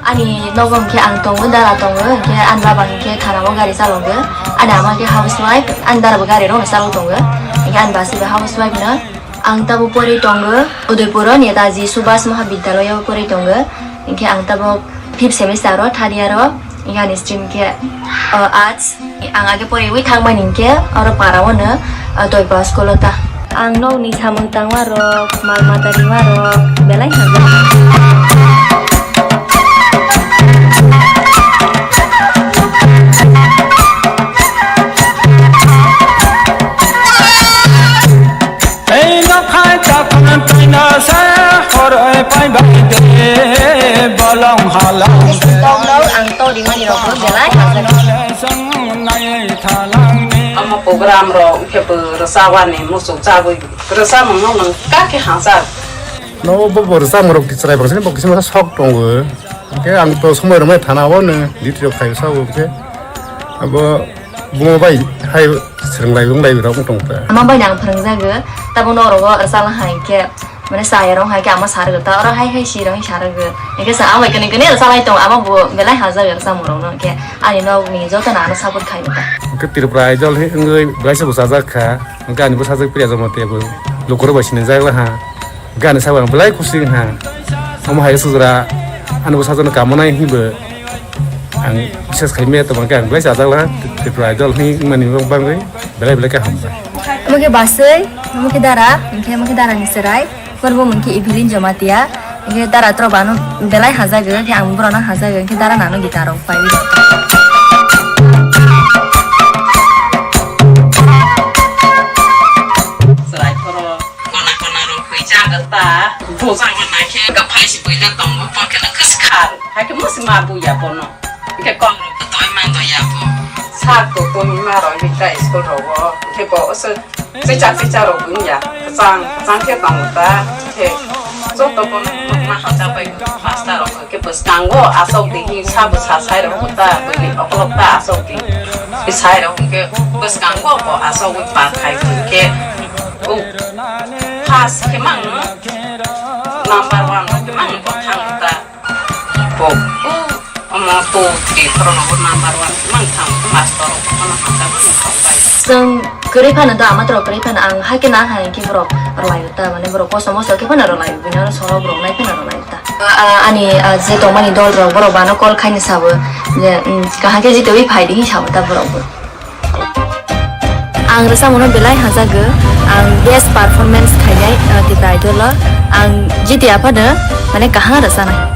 Ani nogo hwnkhe ang tongo, dara tongo, hwnkhe ani baba hwnkhe thanao gari chalogo. Ani ama khe housewife, ani dara bo gari rokno chalok tongo. Hwnkhe ani basi bo housewife no. Ang tabuk pori tongo Udaipur o Netaji Subhas Mahabidyalaya o pori tongo. Hwnkhe ang tabuk fifth semester o, third year o. Hwnkhe ani stream khe, uh, arts. Ang age poriwi thangmani hwnkhe oro para o no, uh, Toipa school o ta. Ang nokni samung tangmarok, mal matani marok belai hamjak. Ei nokhai chakhan thaina se horoi pai bai de bolong halang. Tokno ang todi mani rok belai hamjak. Omo program rok khe bo rwchapani muchuk chagwi rwchapmung no nwng kha khe hamjak. No bo bo rwchapmung rok chwrai bangsini bo kisa sok tongo. Hwnkhe ang to somoi rwmai thana o no duty rok khai sao hwnkhe abo bumo bai hai swrwng lai wng lai rok wng tong ta. Ama bai nang phwrwng jago, tabuk norok o rwchapna hai khe mane chaya rok hai khe ama sa rwgo ta, oro hai hai si rok sa rwgo. Hwnkhe sa ama bai kwnwi kwnwi rwchap lai tongo, ama bo belai hamjak rwchapmung rok no, hwnkhe ani nok ni joto no ano support khai ta. Hwnkhe Tripura Idol hai wngwi belai se bo chajak kha, hwnkhe ani bwsajwk Priya Jamatia bo lukurok bai sinijak lai ha. Gana sabo ang belai kusi wngkha. Omo hai sujra ani bwsajwkno kamonai hinwi bo ang bises khai maya tongma khe ang belai chajakla Tripura Idol hinwi wngmani bagwi belai belai khe hambai. Omo khe baswi, omo khe dara, hwnkhe omo khe dara ni chwrai, borok bo mungkhe Evelyn Jamatia, hwnkhe dara tro bano belai hajago, hwnkhe ang borokno hajago, hwnkhe dara nano guitar rok pai. Chwrai khoro. Kona kona rok hwijak ta, bujak ma nai khe kwphai si buila tongo, bo khe no kwskhar. Hai khe musi ma buya bono. Hwnkhe kok rok bo toi ma doya bo. Sar to tongwi ma rok hwnkhe school rogo. Hwnkhe bo oso chicha chicha rok wngya. Kwchang kwchang khe tongo ta. Hwnkhe joto bono ma hamjak bai master rok. Hwnkhe bwskango asok di hi sabo sa sai rok ta. Bwini okolog ta asok di. Sai rok hwnkhe bwskango bo asogwi pa khai hwnkhe. Oh, first khe mang number one khe mang bo thang ta. Bo, oh, omo two three four no bo number one khe mang thang, master rok bono hamjak bai. Chwng kwrwi phano da, ama toro kwrwi phano ang hai khe na hai khe borok rwlai ta, mane borok kosto mosto khe phano rwlai, bini oro solo borok nai phano rwlai ta. Ah, ani, ah, je tongmani dol rok borok bano call khaini sabo je, um, kaham khe jitwi phai di hinwi sabo ta borok bo. Ang rwchapmungno belai hamjago. Ang best performance khainai, uh, Tipra Idol o. Ang jiti aphano mane kaham rwchanai.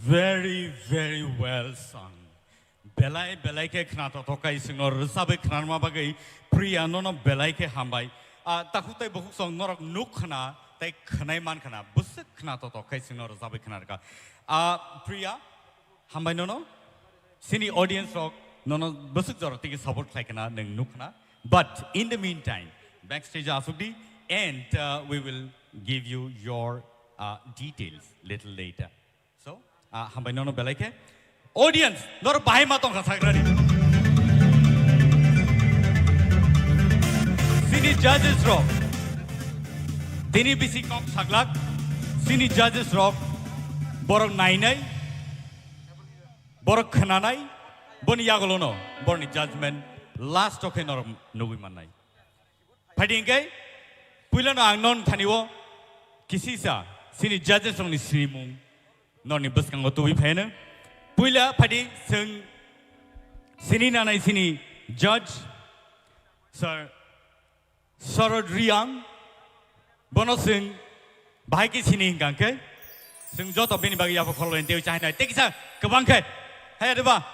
Very, very well sung. Belai, belai khe khna totok kai singno rwchabwi khnarma bagwi Priya nono belai khe hambai. Ah, takhuk tai bukhuk song norok nuk khna tai khwnai man khna. Bwswk khna totok kai singno rwchabwi khnarka. Ah, Priya, hambai nono. Sini audience rok nono bwswk jora tigi support khlai khna nwng nuk khna. But in the meantime, backstage asuk di and, uh, we will give you your, uh, details little later. So, ah, hambai nono belai khe. Audience, nor bahai ma tongkha sagrani. Sini judges rok. Tini bisi kok saglak. Sini judges rok. Borok nainai. Borok khnanai. Boni yagolono. Borni judgment. Last o khe norok nugui mannai. Phaidi hingke, puilano ang non thani o kisisa sini judges rokni sinimung noni bwskango tubui phaino. Puila phaidi chwng sini nanai sini judge, Sir Sarod Riang, bono chwng bahai khe sini hingka hingke, chwng joto bini bagwi yapha khoroknwi tei chahinai tei kisa kwbang khe, hai reba.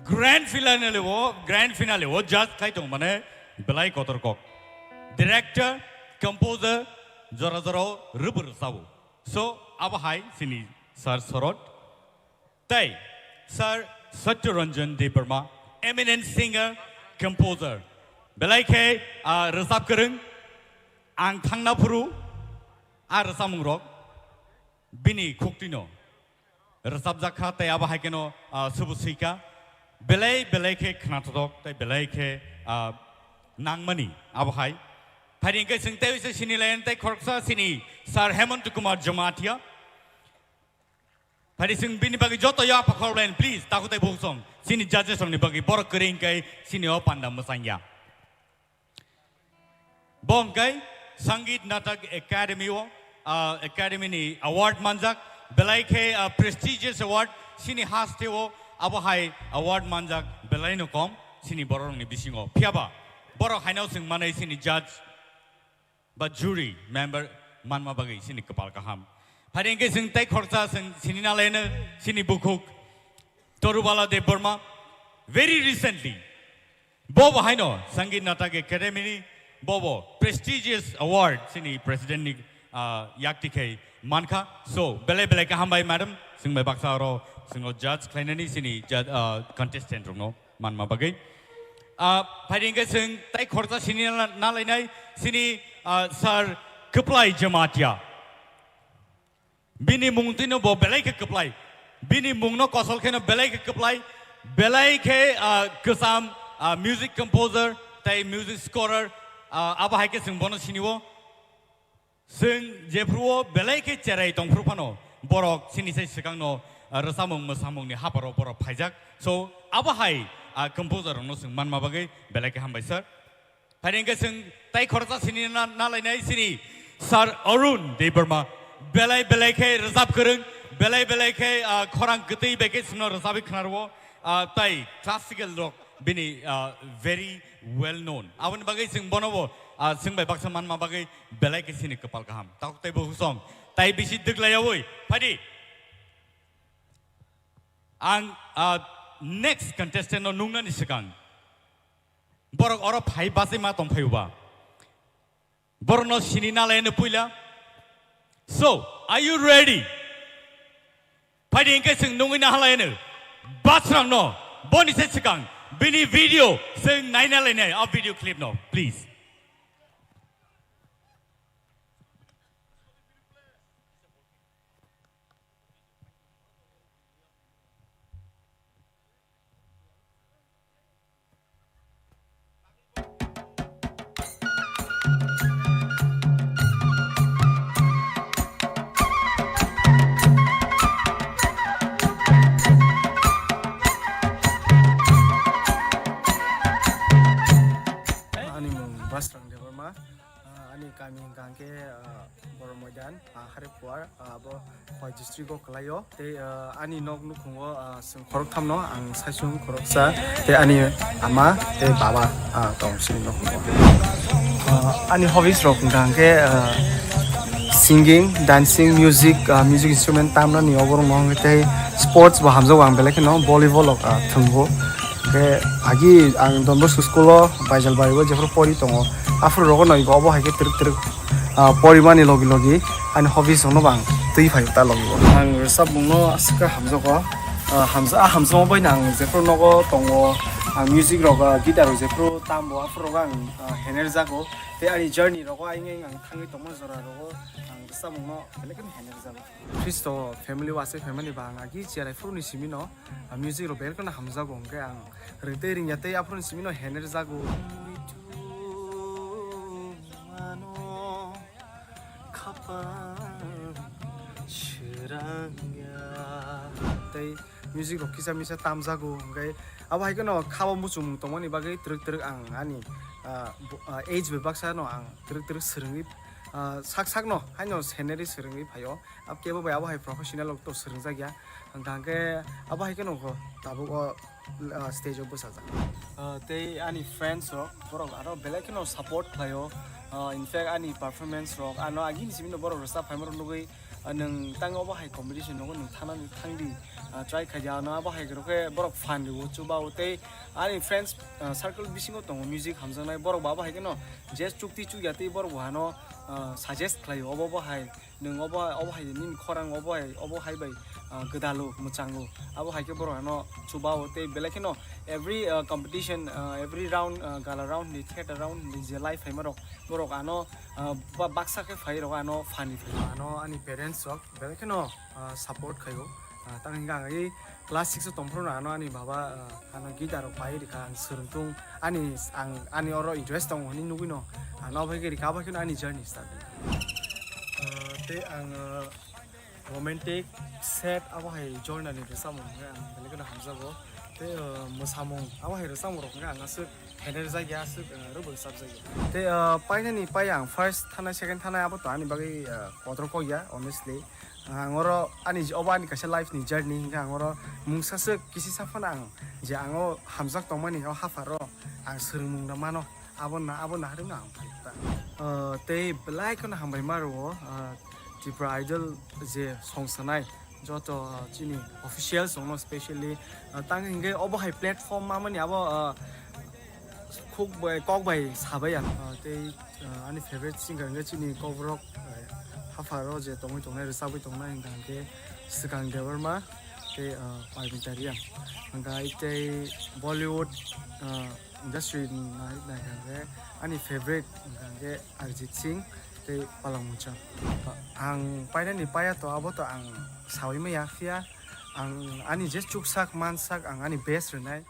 Grand finale o, grand finale o judge khai tong mane belai kotor kok. Director, composer, jora jora o rwbwrw sabo. So, abo hai sini Sir Sorot. Tei Sir Satya Ranjan Debbarma, eminent singer, composer. Belai khe, ah, rwchap kwrwng, ang thangna phuru, a rwchapmung rok. Bini khuktwino rwchapjak kha, tei abo hai kheno, ah, subu swi kha. Belai belai khe khnathok, tei belai khe, ah, nangmani abo hai. Phaidi hingke chwng tei se sini line tei khoroksa sini Sir Hemant Kumar Jamatia. Phaidi chwng bini bagwi joto yapha khoroknwi, please, takhuk tei bukhuk song. Sini judges rokni bagwi borok kwrwi hingke sini o panda mwchangya. Bo hwnkhe Sangeet Natak Academy o, ah, Academy ni award manjak, belai khe, ah, prestigious award, sini haste o abo hai award manjak belai no kom, sini borok rokni bisingo. Phiyaba borok haino chwng manai sini judge ba jury member manma bagwi sini kwpal kaham. Phaidi hingke chwng tei khoroksa chwng sini nalaino sini bukhuk Torubala Debbarma. Very recently, Bobo haino Sangeet Natak Academy ni bobo prestigious award sini president ni, ah, yakti khai mankha. So, belai belai khe hambai madam, chwng bai baksa oro chwngno judge khlainani sini judge, ah, contestant rokno manma bagwi. Ah, phaidi hingke chwng tai khoroksa sini na-, nalainai sini, ah, Sir Kwplai Jamatia. Bini mung tino bo belai khe kwplai. Bini mungno kosol kheno belai khe kwplai. Belai khe, ah, kwcham, ah, music composer tei music scorer, ah, abo hai khe chwng bono sinio. Chwng jephruo belai khe cherai tongphru phano borok chini sai swkangno, ah, rwchapmung mwsamungni haparo borok phaijak. So, abo hai, ah, composer rokno chwng manma bagwi belai khe hambai sir. Phaidi hingke chwng tai khoroksa sini na-, nalainai sini Sir Arun Debbarma. Belai belai khe rwchap kwrwng, belai belai khe, ah, khorang kwtwi bai khe chwngno rwchapwi khnarwo, ah, tai classical rok bini, ah, very well known. Aboni bagwi chwng bono bo, ah, chwng bai baksa manma bagwi belai khe sini kwpal kaham. Takhuk tei bukhuk song tai bisi dwglaiyawi phaidi. Ang, ah, next contestant no nungnani swkang. Borok oro phai bachai ma tong phai uba. Borok no sini nalai no puila. So, are you ready? Phaidi hingke chwng nungwi na halai no. Basrang no, boni se swkang, bini video chwng naina lainai, a video clip no, please. Ani mung Basrang Debbarma. Ah, ani kami hingka hingke, ah, Borok Moidan, ah, Hariphuar, ah, abo Khowai district o kwlaio. Tei, ah, ani nok nukhungo, ah, chwng khoroktham no, ang saichung khoroksa, tei ani ama tei baba, ah, tong chini nukhungo. Ah, ani hobbies rok hingka hingke, ah, Singing, dancing, music, ah, music instrument tamnani oborok no hwnkhe tei sports bo hamjago ang belai kheno volleyball rok, ah, thwngbo. Hwnkhe agi ang Don Bosco school o Baijalbari o jephru pori tongo, aphuru rogo no ibo obo hai khe twrwk twrwk, ah, porimani logi logi ani hobbies rok no bo ang twi phaio ta logi o. Ang rwchapmung no aswk khe hamjago, ah, hamja-, ah, hamjakma bai no ang jephru nogo tongo, ang music rok, ah, guitar rok jephru tambo aphuru rogo ang, ah, hener jago. Tei ani journey rogo ayang ayang ang thangwi tongma jora rogo ang rwchapmung no belai kheno hener jago. Khristo family o aswk family ba ang agi cherai phuru ni simi no, ah, music rok belai kheno hamjago hwnkhe ang ring tei ringya tei aphuru ni simi no hener jago. Tei music rok kisa misa tamjago hwnkhe abo hai kheno khabo muchungmung tongmani bagwi twrwk twrwk ang ani, ah, bo-, ah, age bai baksa no ang twrwk twrwk swrwngwi, ah, sak sak no haino scenery swrwngwi phaio. Abo kebo bai abo hai professional rok to swrwngjak ya. Hwnkha hwnkhe abo hai kheno kho tabuk o, ah, stage o bwsajak. Ah, tei ani friends rok borok aro belai kheno support khlaio. Ah, in fact ani performance rok ano agini simi no borok rwchap phaima rok nugwi, ah, nwng tang obo hai competition nogo nwng thanani thangdi, ah, try khaidi ano abo hai rok khe borok fan rwo chuba o tei ani friends, ah, circle bisingo tongo music hamjaknai borok bo abo hai kheno je chukti chukya tei borok bo ano, ah, suggest khlaio obo bo hai nwng obo, obo hai nini khorang obo hai, obo hai bai, ah, gwdalo mwchango. Abo hai khe borok ano chuba o tei belai kheno every, ah, competition, ah, every round, ah, gala round ni, theater round ni je live phaima rok borok ano, ah, ba-, baksa khe phai rok ano fan rwi phai. Ano ani parents rok belai kheno, ah, support khaio. Ah, tang hwnkhe ang agi class six o tongphuru no ano ani baba, ah, ano guitar rok pai rikha, ang swrwng tung ani, ang ani oro interest tongo hinwi nugwi no ano abo hai khe rikha, abo hai kheno ani journey start. Ah, tei ang, ah, romantic, sad abo hai genre ni rwchapmung hwnkhe ang belai kheno hamjago. Tei, ah, mwsamung abo hai rwchapmung rok hwnkhe ang aswk hener jak ya, aswk, ah, rwbw rwchap jak ya. Tei, ah, painani pai ang first thanai, second thanai abo to ani bagwi, ah, kotor kok ya, honestly. Ang oro ani j-, obo ani kaisa life ni journey hwnkhe ang oro mungsa swk kisi sa phano ang je ang o hamjak tongmani o hapharo ang swrwngmung rw mano, abo na, abo naharwi no ang phai ta. Ah, tei belai kheno hambai ma rwo, ah, Tripura Idol je song sanai joto, ah, chini officials rokno specially, ah, tang hwnkhe obo hai platform mamani abo, ah, khuk bai, kok bai sabai ang, ah, tei, ah, ani favorite singer hwnkhe chini kokborok, ah, hapharo je tongwi tongnai, rwchabwi tongnai hwnkha hwnkhe Swkang Debbarma tei, ah, Parmita Reang. Hwnkha tei Bollywood, ah, industry ni nai-, naikha hwnkhe ani favorite hwnkha hwnkhe Arijit Singh tei Palak Muchang. Ang painani paiya to abo to ang saui maya, phiya ang ani je chuksak mansak ang ani best rwnai.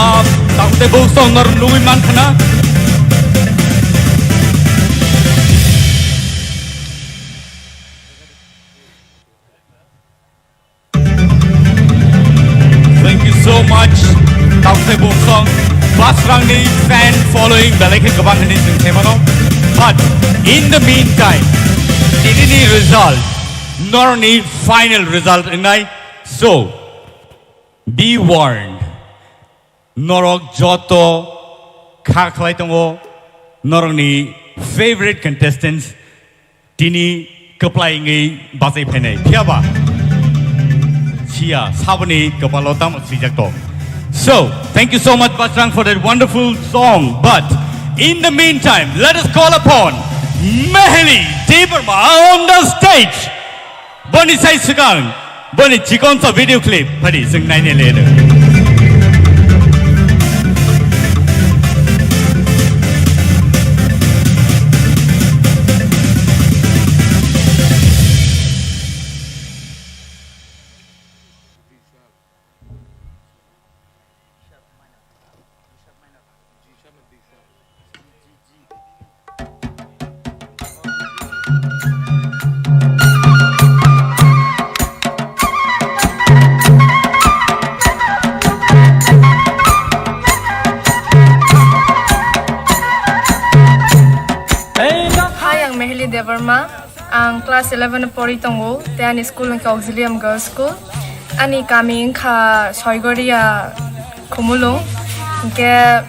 Ah, takte bo song nor nugui man khana. Thank you so much. Takte bo song Basrangni fan following belai khe kwbang hwnwi chwng khe mano. But in the meantime, tinini result, norni final result wngnai. So, be warned. Norok joto kha khlai tongo, norokni favorite contestants tini kwplai wngwi bachai phainai. Phiyaba siya saboni kwpalo tamo swijak tong. So, thank you so much, Basrang, for that wonderful song. But in the meantime, let us call upon Meheli Debbarma on the stage. Boni sai swkang, boni chikon sa video clip phari chwng naina le do. Hi, ang Meheli Debbarma. Ang class eleven o pori tongo, tei ani school wngkha Auxilium Girls School. Ani kami wngkha Soigoria Khumulwng. Hinkhe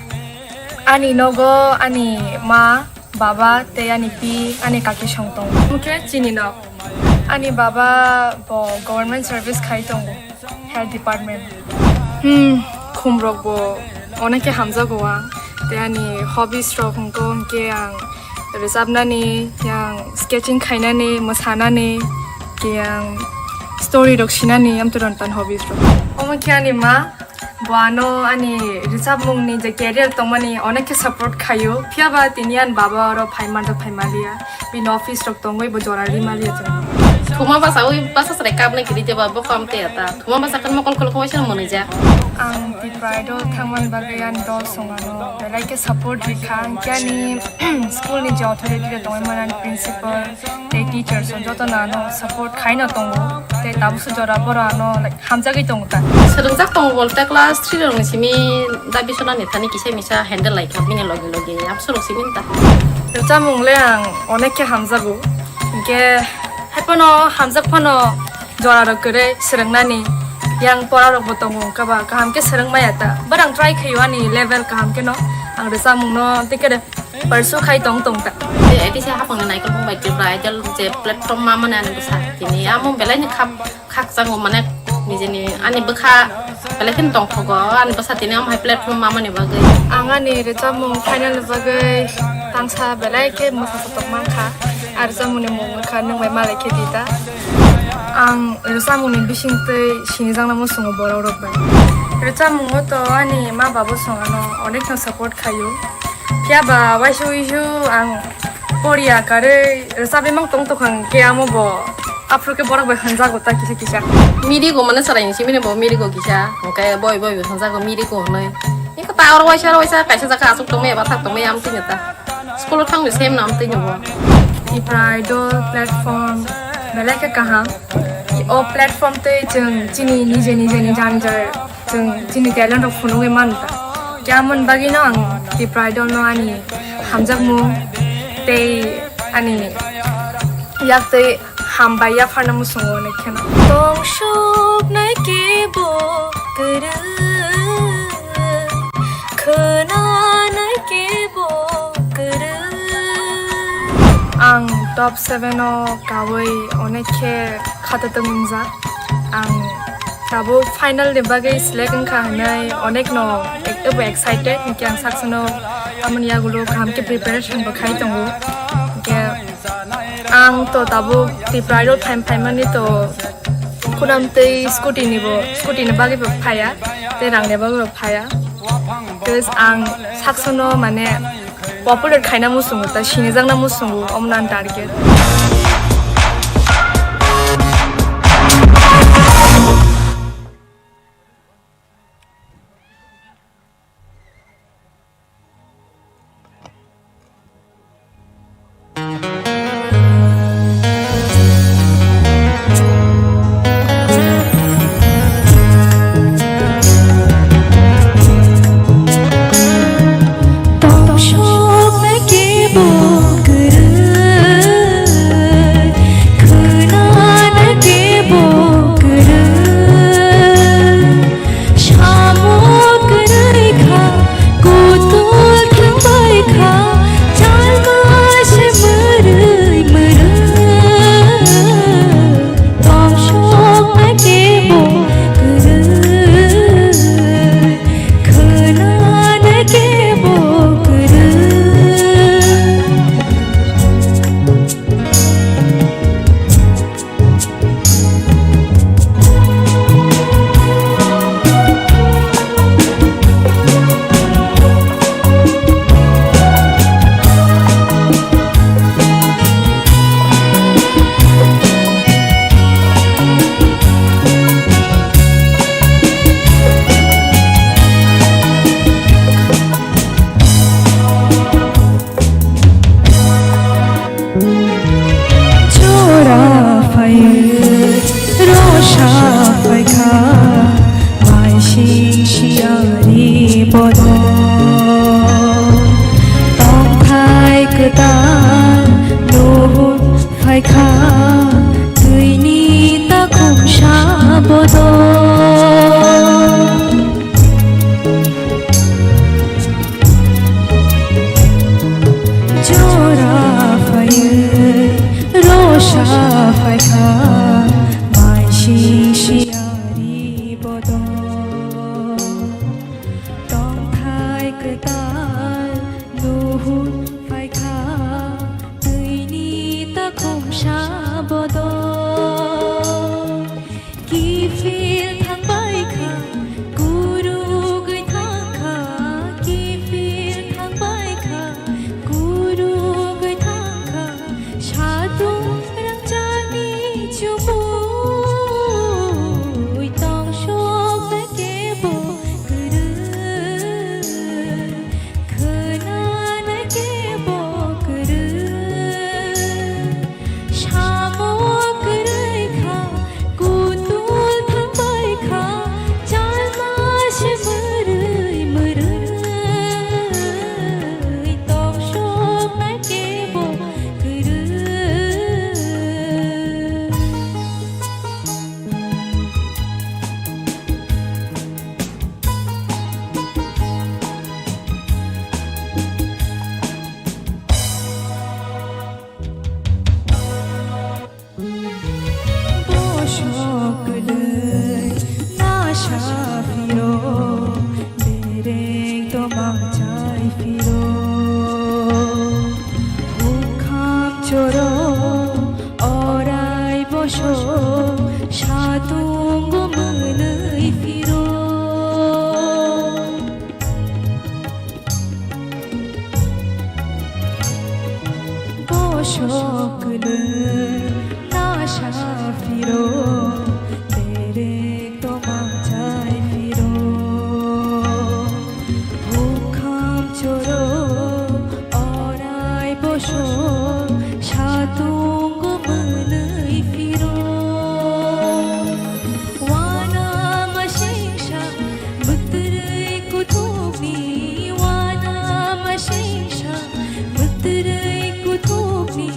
ani nogo ani ma, baba tei ani pi, ani kaki song tongo. Hinkhe chini nok. Ani baba bo government service khai tongo. Health department. Hmm, khum rok bo onek khe hamjago ang. Tei ani hobbies rok hwnkhe, hwnkhe ang rwchapnani, yang sketching khainani, mwsanani, khe ang story rok sinani, amtwrwng tan hobbies rok. Omo khe ani ma, bo ano ani rwchapmungni je career tongmani onek khe support khaio. Phiyaba tini ani baba oro phai manjak phai maliya. Bini office rok tongwi bo jora ri maliya chwng. Thuma basa ui basa chwrai kapnai kiri jeba bo kam te ata. Thuma basa kan mokol khuluk waisa mwnwi ja. Ang Tipra Idol thangmani bagwi ani dol songano belai khe support rikha. Ang khe ani school ni je authority rok tongwi mani ani principal tei teachers rok jotono ano support khaino tongo. Tei tabukso jora borok ano, like, hamjagwi tongo ta. Swrwngjak tongo bolte class three rokni simi dabi sonani thani kisa misa handle lai kha bini logi logi. Absorok simi ta. Rwchapmung le ang onek khe hamjago. Hinkhe hai phano hamjak phano jora rok kwrwi swrwngnani. Yang pora rok bo tongo wngkha ba kaham khe swrwng maya ta. But ang try khaio ani level kaham khe no. Ang rwchapmung no tei khe de pursue khai tong tong ta. Tei A D C hapang ni naikolmung bai Tripura Idol je platform ma mani ani bwsa tini amo belai ni khap khakchangma mane nijini ani bwkha belai kheno tongthogo ani bwsa tini omo hai platform mamani bagwi. Ang ani rwchapmung final ni bagwi tangsa belai khe mwsa sotok mankha. Ar rwchapmungni mung wngkha Nwng Bai Malai Khe Di Ta. Ang rwchapmungni bisingtwi sinijakna muchungo borok rok bai. Rwchapmungo to ani ma babo song ano onekno support khaio. Phiya ba waisa uisu ang poriya karwi rwchapwi mang tong tongkha hwnkhe amo bo aphuru khe borok bai hwnjago ta kisa kisa. Mirigo mane chwraini simi bo mirigo kisa hwnkhe boi boi bo hwnjago mirigo hwnwi. Eko ta oro waisa oro waisa kaisa jaga aswk tongmaya bathak tongmaya amtwino ta. School o thangni sem no amtwino bo. Tipra Idol platform belai khe kaham. O platform tei chwng chini nije nije ni jani jai Chwng chini talent rok phunugwi mano ta. Khe amoni bagwino ang Tipra Idol no ani hamjakmung tei ani yak tei hambai yapharna muchungo onek kheno. Tong suknai kebo kwrwi, khwnanai kebo kwrwi. Ang top seven o kawi onek khe khatatwng wngjak. Ang tabuk final ni bagwi select wngkha hwnwi onek no ek-, ebo excited, hinkhe ang saksono amoni yagulo kaham khe preparation bo khai tongo. Hinkhe ang to tabuk Tipra Idol phaim phaimani to khunam tei scooty ni bo, scooty ni bagwi bo phaya, tei rang ni bagwi bo phaya. Because ang saksono mane popular khaina muchungo ta, sinijakna muchungo, omo no ang target. Sa phaikha, mai sing siyari bodol. Tongthai kwtal nuhun phaikha, twini takhum sa bodol. Kiphil thangbai kha, kurugwi thang kha, kiphil thangbai kha, kurugwi thang kha, satung rangchakni chumui tongsoknai kebo kwrwi. Khwnanai kebo kwrwi, samo kwrwi kha, kutul thangbai kha, chalma se mwrwi mwrwi, toksoknai kebo kwrwi. Bosok kwlwi nasa phiro, dereng tomang chai phiro, hukham choro orai bosok satung mwnwi phiro. Bosok kwlwi nasa phiro, derek tomang chai phiro. Hukham choro orai bosok satung mwnwi phiro. Wana masingsa, bwtwrwi kuthukni, wana masingsa, bwtwrwi kuthukni,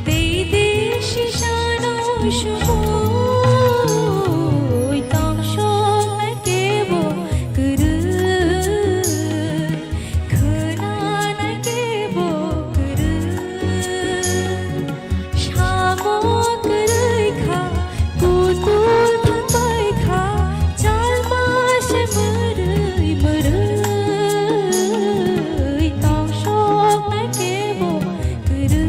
tei tei sisano sumui, tongsoknai kebo kwrwi, khwnanai kebo kwrwi. Samo kwrwi kha, kutul thangbai kha, chalma se mwrwi mwrwi, tongsoknai kebo kwrwi.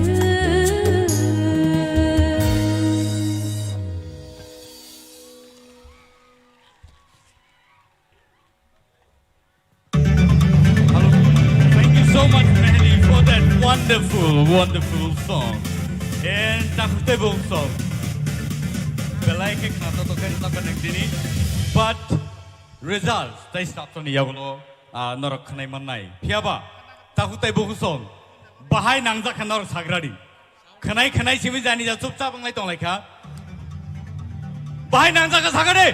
Hello. Thank you so much, Mehdi, for that wonderful, wonderful song. And takhuk tei bung song. Belai khe khna to to khe rwchap kha nang tini. But results tei start to ni yagulo, ah, norok khwnai mannai. Phiyaba takhuk tei bung song bahai nangjak kha norok sagradi. Khwnai khwnai simi jani ja chupchap wnglai tonglaikha. Bahai nangjak kha sakha de.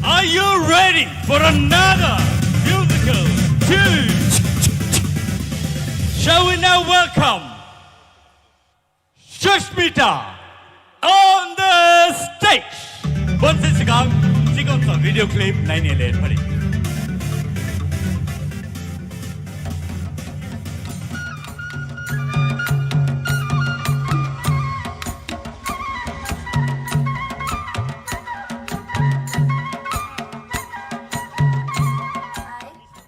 Are you ready for another musical tune? Shall we now welcome Sushmita on the stage? Bonsi sikang, sikang sa video clip naini le thari.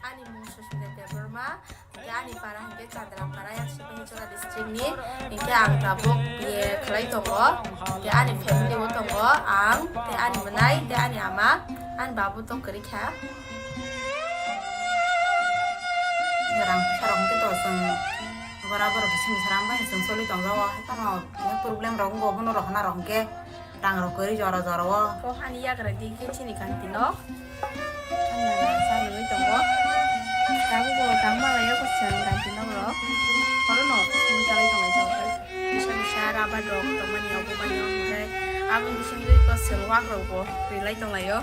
Ani mung Sushmita Debbarma, hingke ani para hingke Chandra para, yang Sipahichora district ni, hingke ang tabuk B A khlai tongo, hingke ani family o tongo, ang, tei ani mwnai, tei ani ama, ani babu to kwrwi kha. Rang puisa rok hingke to chwng bora borok bising bwsarang bai chwng choli tongjago, haphano problem rok wngo, bono rohorna rok hingke rang rok kwrwi jora jora o. Ko hani yagra di khe chini kanti no. Ang nana sa nungwi tongo. Tabuk bo tang malai o kwchwng kanti no bro. Oro no simi chalai tonglai tongo. Bisa bisa rabar rok tongmani obo mani o hwnkhe aboni bisingtwi kwchwng wak rok bo rilai tonglai o.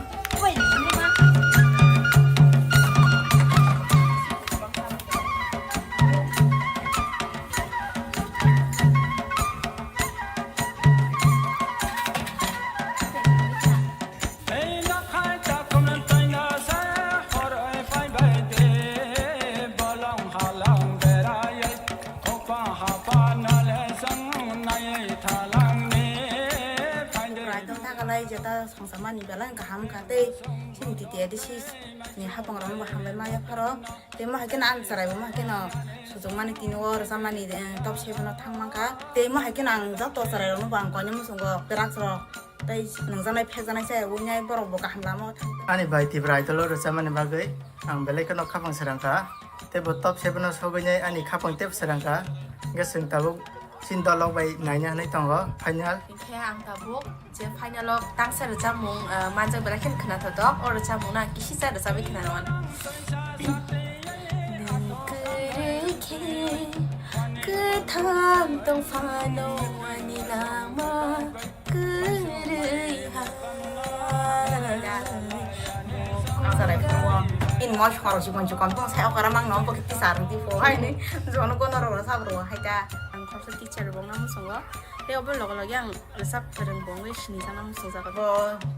Jeta songsa mani belai kaham kha tei chini T T A D C ni hapang rok bo hambai ma yapharo. Tei mo hai kheno ang chwrai bo mo hai kheno sujung mani tini o rwchap mani, eh, top seven o thang mankha. Tei mo hai kheno ang joto chwrai rok no bo ang koinwi muchungo drugs rok tei nungjaknai phekjaknai chaya wngnai borok bo kaham lama o thang. Ani bai Tipra Idol o rwchap mani bagwi ang belai kheno khapang srang kha. Tei bo top seven o sogwi nai ani khapang tei srang kha. Hwnkhe chwng tabuk chini dol rok bai naina hinwi tongo final. Hinkhe ang tabuk je final o tangsa rwchapmung, ah, manjak belai kheno khwnathok. O rwchapmung no ang kisi cha rwchapwi khwnarwano. Nwng kwrwi khe kwthang tong phano ani lama kwrwi ha. Sarai phuru in mol soro chikon chikon tong sai okara mang no bokhe tisar di pho hai ni jono kono ro sa bro hai ta. Ang khoroksa teacher bo wngna muchungo. Tei obo loge loge ang rwchap kwrwng bo wngwi sinijakna muchungjago. Bo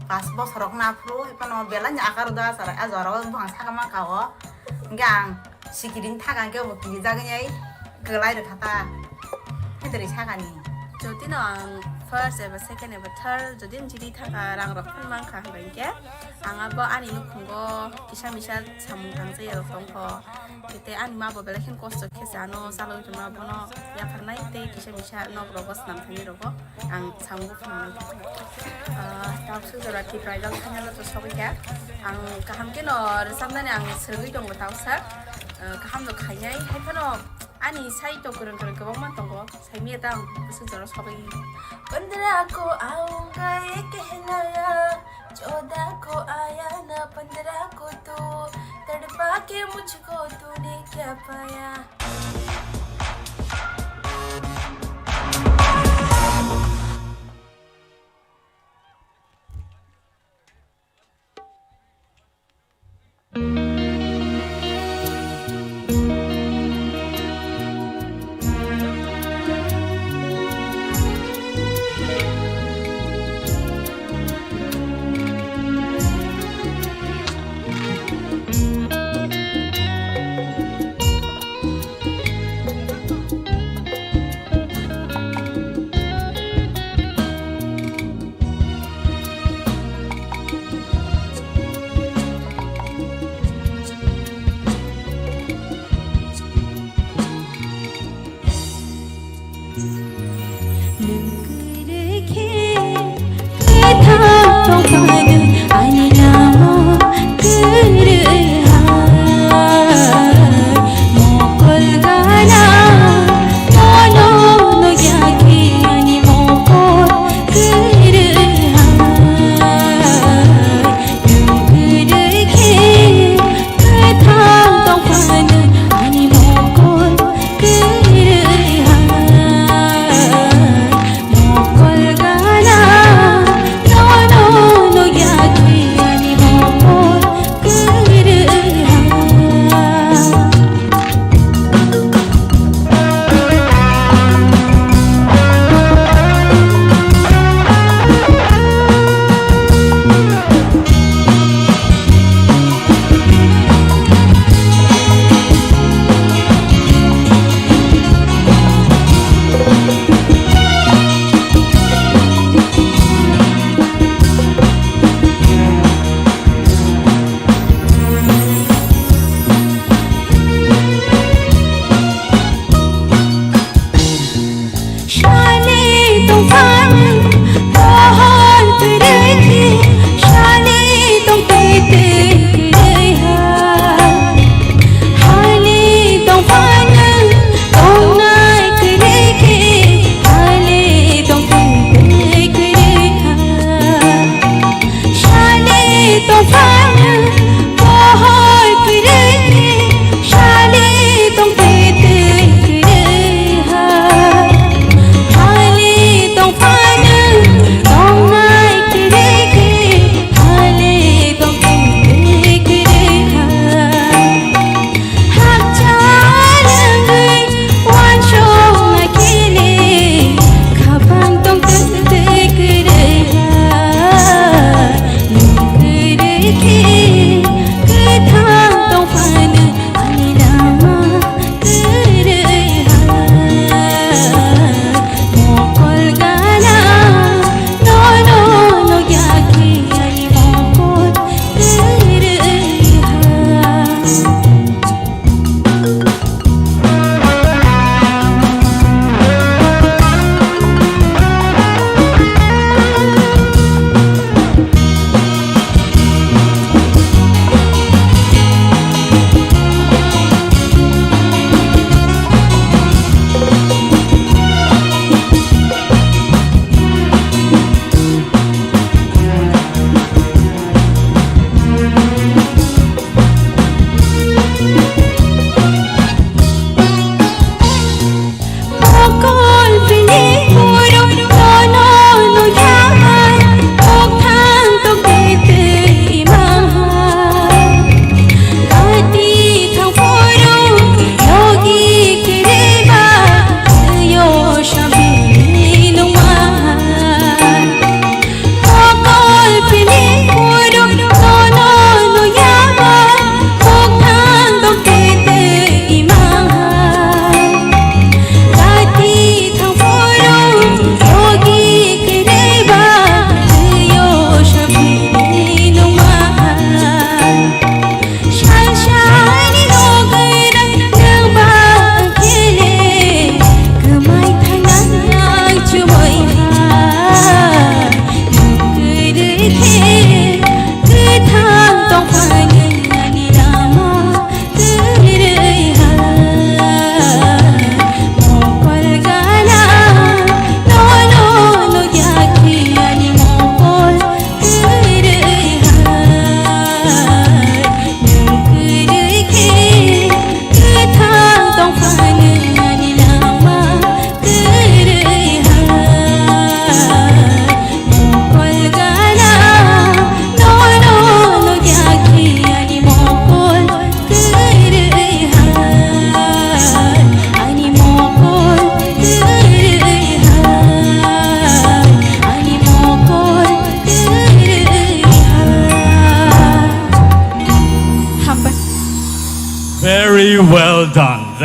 pas bosor rok na phuru hai phano belai ni akar da sarai a jora o buphang saka ma ka o. Hingke ang sikiring thaga hingke bo kirijagwi ai kwlai rwkha ta. Hindri sakani. Jotino ang first eba second eba third jodi jiri thaga rang rok phano mankha hingke ang abo ani nukhungo kisa misa samung tangsa ya rok tongkho. Tei ani ma bo belai kheno kosto khe se ano chalogwi tongma bono yapharnai tei kisa misa nok rogo swnam thani rogo ang samung buphang nai. Ah, tabuk jora Tipra Idol final o to sogwi kha. Ang kaham kheno rwchapnani ang swrwngwi tongo tausa. Ah, kaham no khainai hai phano ani sai to kwrwng kwrwng kwbangma tongo. Saimya ta ang bwswk jora sogwi. Pandra ko aunga ye kehnaya, choda ko aya na pandra ko tu, tadpa ke mujhko tune kya paya.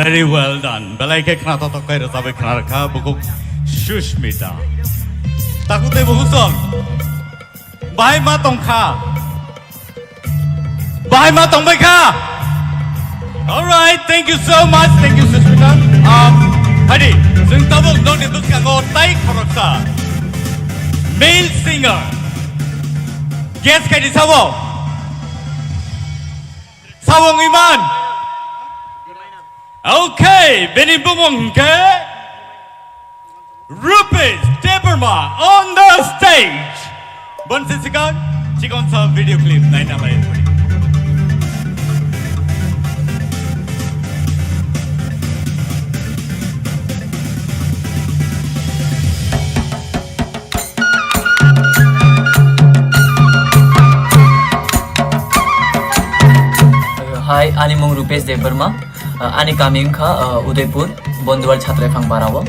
Very well done. Belai khe khna totok kai rwchabwi khna rwkha bukuk Sushmita. Taku tei buku song. Bahai ma tongkha. Bahai ma tongbai kha. All right, thank you so much. Thank you, Sushmita. Um, hadi, jeng tabuk nokni bwskango tai khoroksa. Male singer. Guess khaidi sabo. Sabo ngiman. Okay, bini bumung hwnkhe Rupesh Debbarma on the stage. Bonsi sikang, chikon sa video clip naina lai. Hi, ani mung Rupesh Debbarma. Uh, ani kami wngkha, uh, Udaipur, Bonduwal Chhatraiphang Parao.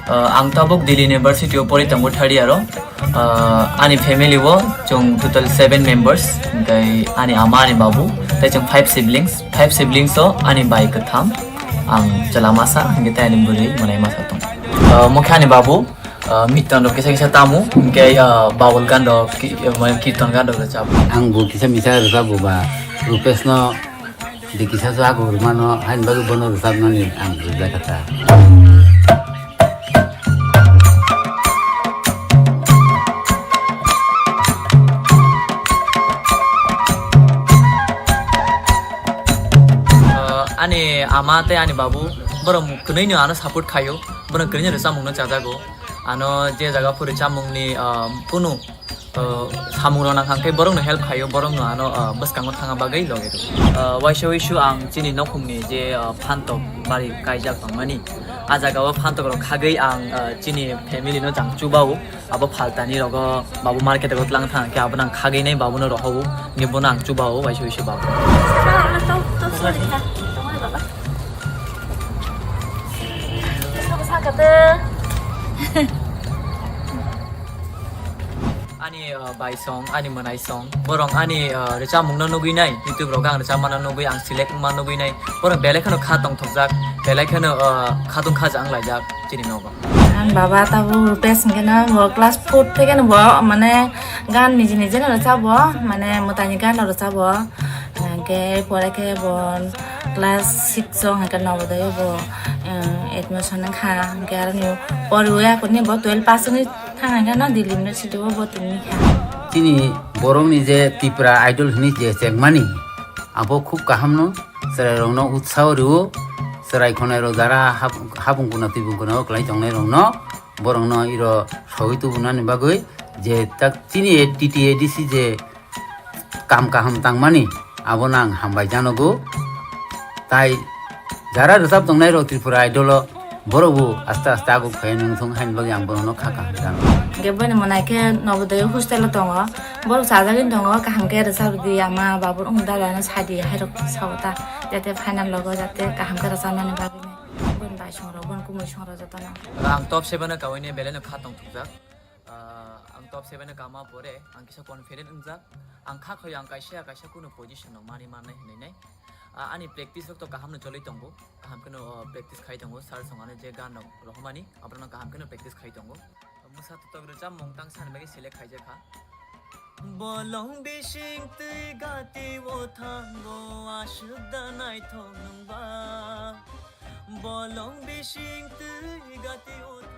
Uh, ang tabuk Delhi University o pori tongo third year o. Uh, ani family o chwng total seven members, hwnkhe ani ama, ani babu, tei chwng five siblings. Five siblings o ani bai kwtham, ang chwla masa, hwnkhe tei ani bwrwi mwnai masa tongo. Uh, mokhe ani babu, uh, miton rok kisa kisa tamo, hwnkhe, uh, babul gan rok, ki-, uh, mane kirton gan rok rwchap. Ang bo kisa misa rwchap bo ba, Rupesh no di kisa so ago rwmano, hain bagwi bono rwchapnani ang rwjak kha ta. Uh, ani ama tei ani babu borok kwnwi no ano support khaio, borok kwnwi no rwchapmung no chajago. Ano je jaga phuri chamungni, ah, kunu, ah, samung rok nang kha, hwnkhe borokno help khaio, borokno ano, ah, bwskango thangna bagwi logi rwo. Ah, waisa wisu ang chini nokhungni je, ah, phantok bari kaijak tongmani, ah jaga o phantok rok khagwi ang, ah, chini family no chang chubao, abo phaltani rogo babu market o tlang thang khe abono ang khagwi nai babuno rohogo, hwnkhe bono ang chubao waisa wisu babu. Ani, uh, bai song, ani mwnai song, borok ani, uh, rwchapmungno nugwi nai, YouTube rogo ang rwchapmano nugwi, ang select wngma nugwi nai, borok belai kheno kha tongthokjak, belai kheno, uh, khatung khaja wnglaijak chini nogo. Ang baba tabuk Rupesh hwnkhe no bo class four theke no bo mane gan niji niji no rwchabo, mane mwtaini gan no rwchabo. Hwnkhe pore khe bo class six o hwnkhe Navodaya bo, eh, admission wngkha. Hwnkhe aroni poriwi aphuru bo twelve pass wngwi thang hwnkhe no Delhi University o bo tongwi kha. Chini borokni je Tipra Idol hwnwi je chengmani, abo khub kaham no, chwrai rokno utsaho rwo, chwrai khonai rok jara hap-, hapung kuna tibung kuna o kwlai tongnai rokno, borokno iro sogwi tubunani bagwi je tak chini T T A D C je kam kaham tangmani, abono ang hambai janogo. Tai jara rwchap tongnai rok Tripura Idol o, borok bo aste aste aguk phai nung thung haini bagwi ang borokno kha kaham jano. Hwnkhe boini mwnai khe Navodaya hostel o tongo, borok chajagwi tongo, kaham khe rwchap di ama babu wng dada no sadi hai rok sao ta, jate final logo jate kaham khe rwchapnani bagwi. Boini bai song rok, boini kumui song rok jotono. Ang top seven o kaui ni belai no kha tongthokjak. Ah, ang top seven o kama pore, ang kisa confident wngjak. Ang kha khoi ang kaisa, kaisa kunu position no mani mannai hinwi nai. Ah, ani practice rok to kaham no choli tongo. Kaham khe no, oh, practice khai tongo. Sir song ano je gan rok rohormani, aborok no kaham khe no practice khai tongo. Mwsa totok rwchapmung tang sani bagwi select khaijak kha. Bolong bising twi gati o thango, aswk da naithok nwng ba. Bolong bising twi gati o thango.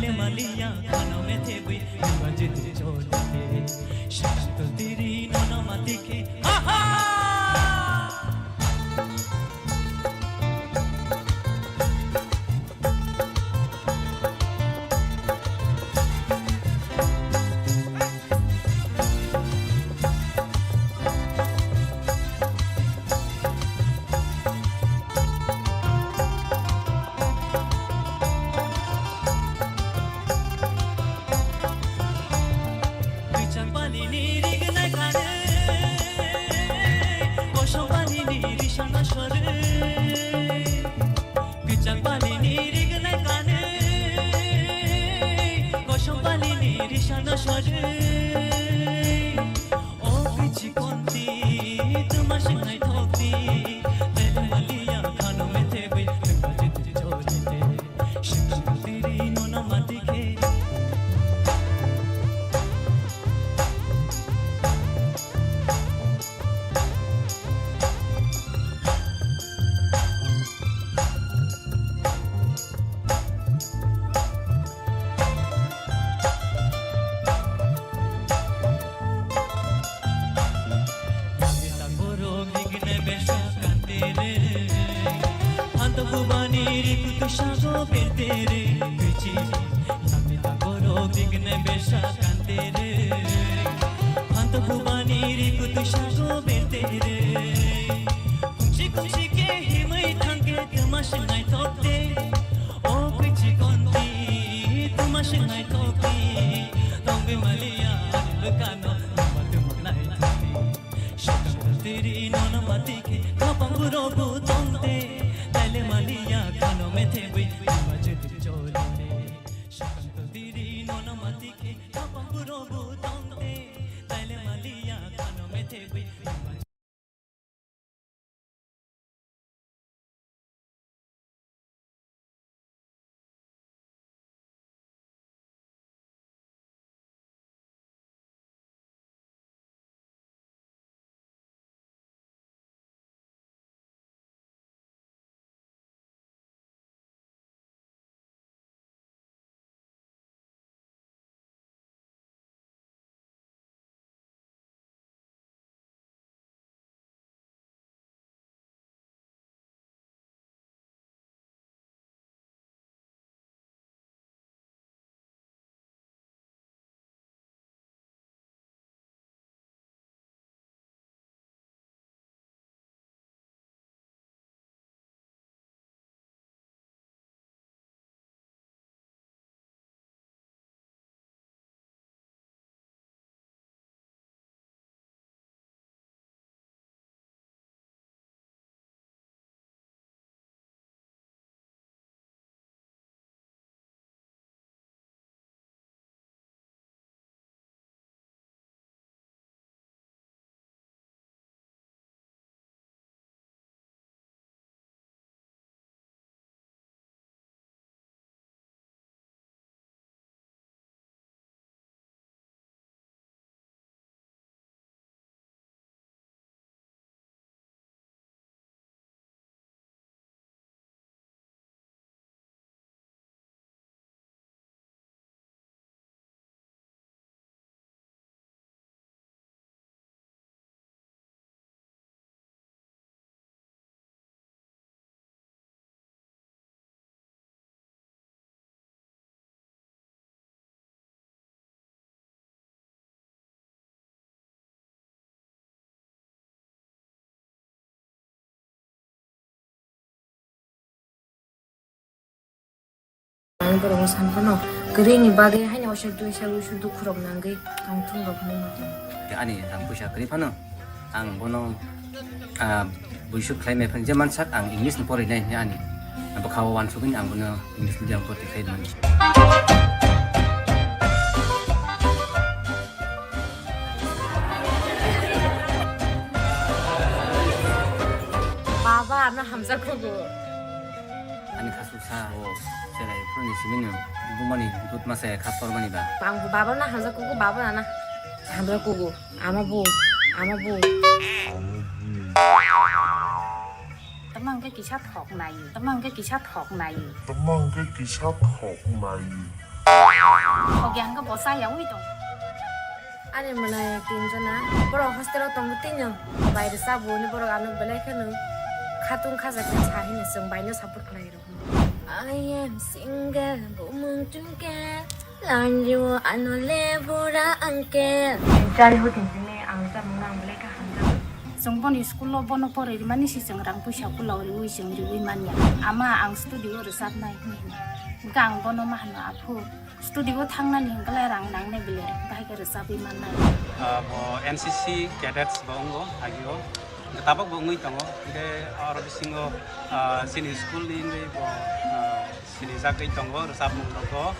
Maliya khano methe bui, nima jiti choli de. Shikang to tiri nono mati ke. Ha ha! Kwchang pani ni rignai kare, kosom pani ni risana sore. Kwchang pani ni rignai kane, kosom pani ni risana sore. O kichi konti, tuma singai thokti, tele maliya khano methe bai, tuma jiti choli de. Shikang tiri nono mati ke. Borok rignai besa kantere, phanto bubani rikutu sago bertere, bichi. Namita borok rignai besa kantere, phanto bubani rikutu sago bertere. Kumsi kumsi ke himai thangke tuma singai thokte. O kichi konti, tuma singai thokte. Tongbe maliya, lukano, tuma tuma nai thokte. Shikang tiri nono mati ke, kapang buro bu tongte. Tele maliya, khano methe bui, tuma jiti choli de. Shikang tiri nono mati ke, kapang buro bu tongte. Tele maliya, khano methe bui, tuma Ang borokno san phano kwrwini bagwi haino waisa duisa uisu dukhurok nangwi tongthung rok hinwi ma tongo. Tei ani rang puisa kwrwi phano ang bono, ah, buisuk khlai maya phano je mansak ang English ni porinai hinwi ani bwkhao uansugwi ang bono English medium o porti khlai mano. Baba, ano hamjakgo. Ani khasuk sa o cherai phuruni simi no bumani dut masa ya khap kormani ba. Ang bo baba na hamjakgo, baba na na hamjakgo. Ama bo, ama bo. Tamang ke kisa thok nai, tamang ke kisa thok nai. Tamang ke kisa thok nai. Hoge hangke bo cha yawi tong. Ani mwnai tinjona, borok hostel o tongo tini, bai rwchapbo hwnwi borok ano belai kheno khatung khajak khe sa hino chwng baino support khlai rw. I am single, bumung tungke, lanjio ano le bura angke. Jari ho tinjini ang chamung ang belai kha hamjak. Chwng boni school o bono poroi rwmani si chwng rang puisa kula riwi chwng riwi manya. Ama ang studio rwchapnai hwnwi hino. Hwnkhe ang bono ma hano aphu. Studio o thangnani hwnkhe rang nangnai bile, bahai khe rwchapwi mannai. Ah, bo N C C cadets bo wngo agio. Tabok bo wngwi tongo. Hwnkhe oro bisingo, ah, chini school ni wngwi bo, ah, sinijagwi tongo rwchapmung rogo.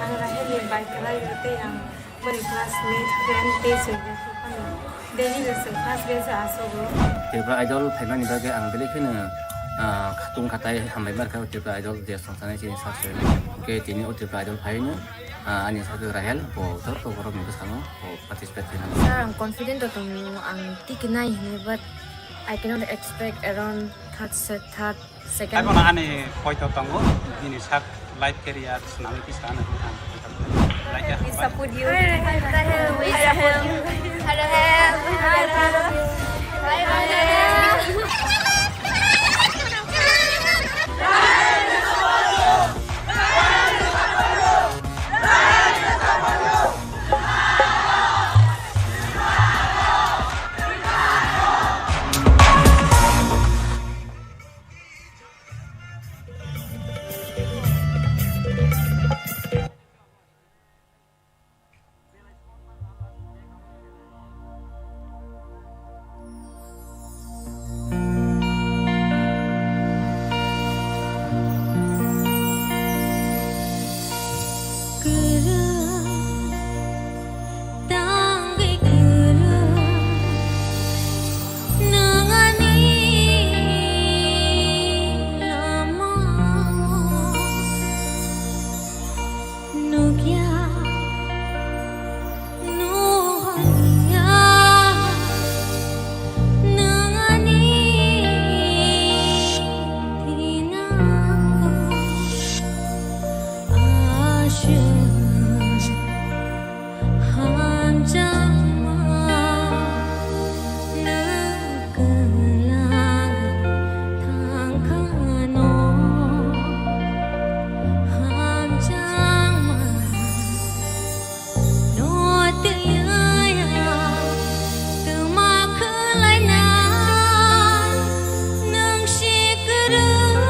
Ang Rahel ni bai kwlai o tei ang boni classmate, friend tei chwng Delhi no chwng first bench o asogo. Tripura Idol phaimani bagwi ang belai kheno, ah, khatung khatai hambai mankha o Tripura Idol je songsanai chini sak se. Ke tini o Tripura Idol phaino, ah, ani sak Rahel bo joto borok ni bwskango bo participate khainani. Sir, ang confident o tongo, ang tiki nai hwnwi, but I cannot expect around third, third Second. Abono ani poito tongo, bini sak life career swnamwi kisa ano hwnwi ang poito tongo. Like, we support you. We support you. Hello, hello. Bye, bye. Kwrwng, tangwi kwrwng, nwng ani lama nukya, nuhorya, nwng ani thinango. Aswk hamjakma nwng kwlangwi thangkhano, hamjakma no twiwi twma khwlaina nwng si kwrwng.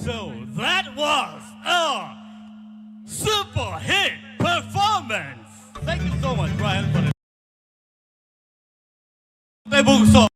So that was a super hit performance. Thank you so much, Brian, for the Tebung song.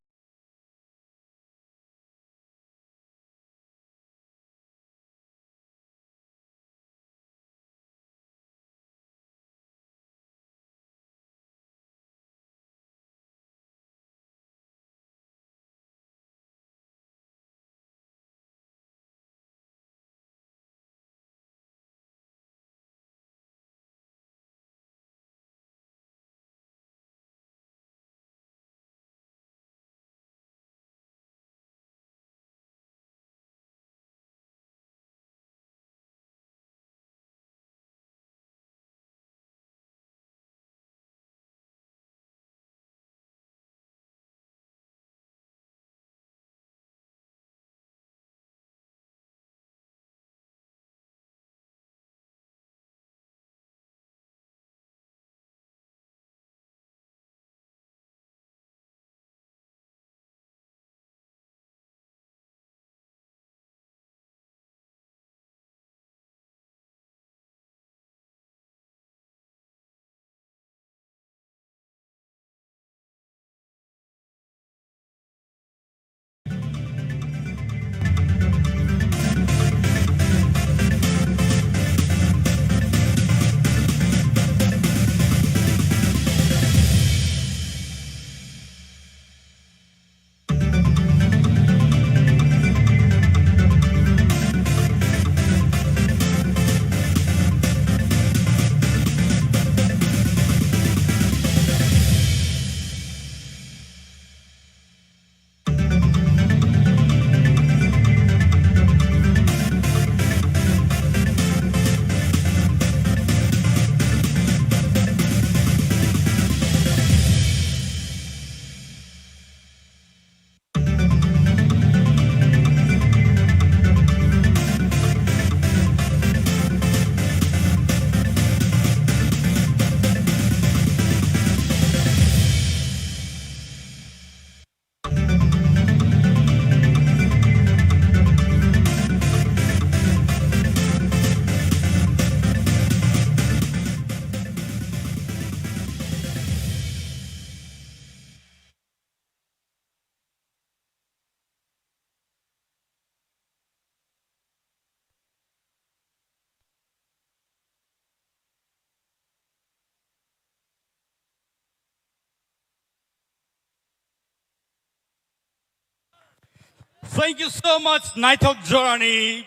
Thank you so much, naithok jorani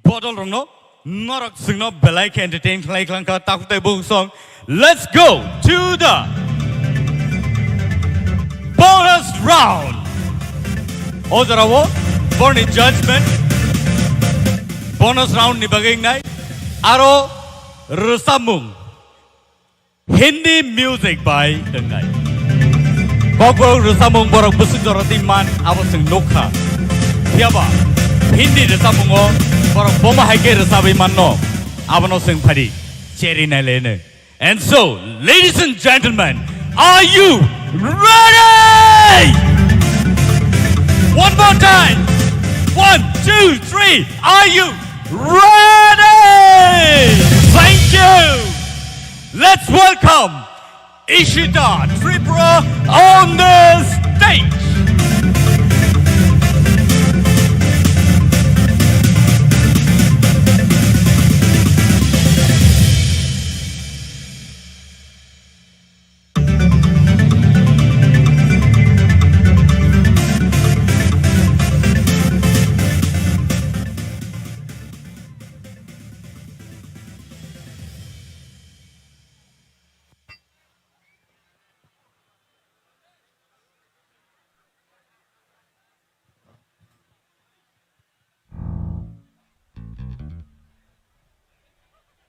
bodol rokno, norok chwngno belai khe entertain khlai khlang kha, takhuk tai bukhuk song. Let's go to the bonus round. O jorao borni judgment bonus round ni bagwi wngnai, aro rwchapmung. Hindi music bai wngnai. Kokborok rwchapmung borok bwswk jora twi man abo chwng nukha. Phiyaba Hindi rwchapmungo borok bomo hai khe rwchabwi manno, abono chwng phadi cheri naileno. And so, ladies and gentlemen, are you ready? One more time. One, two, three. Are you ready? Thank you. Let's welcome Ishita Tripura on the stage.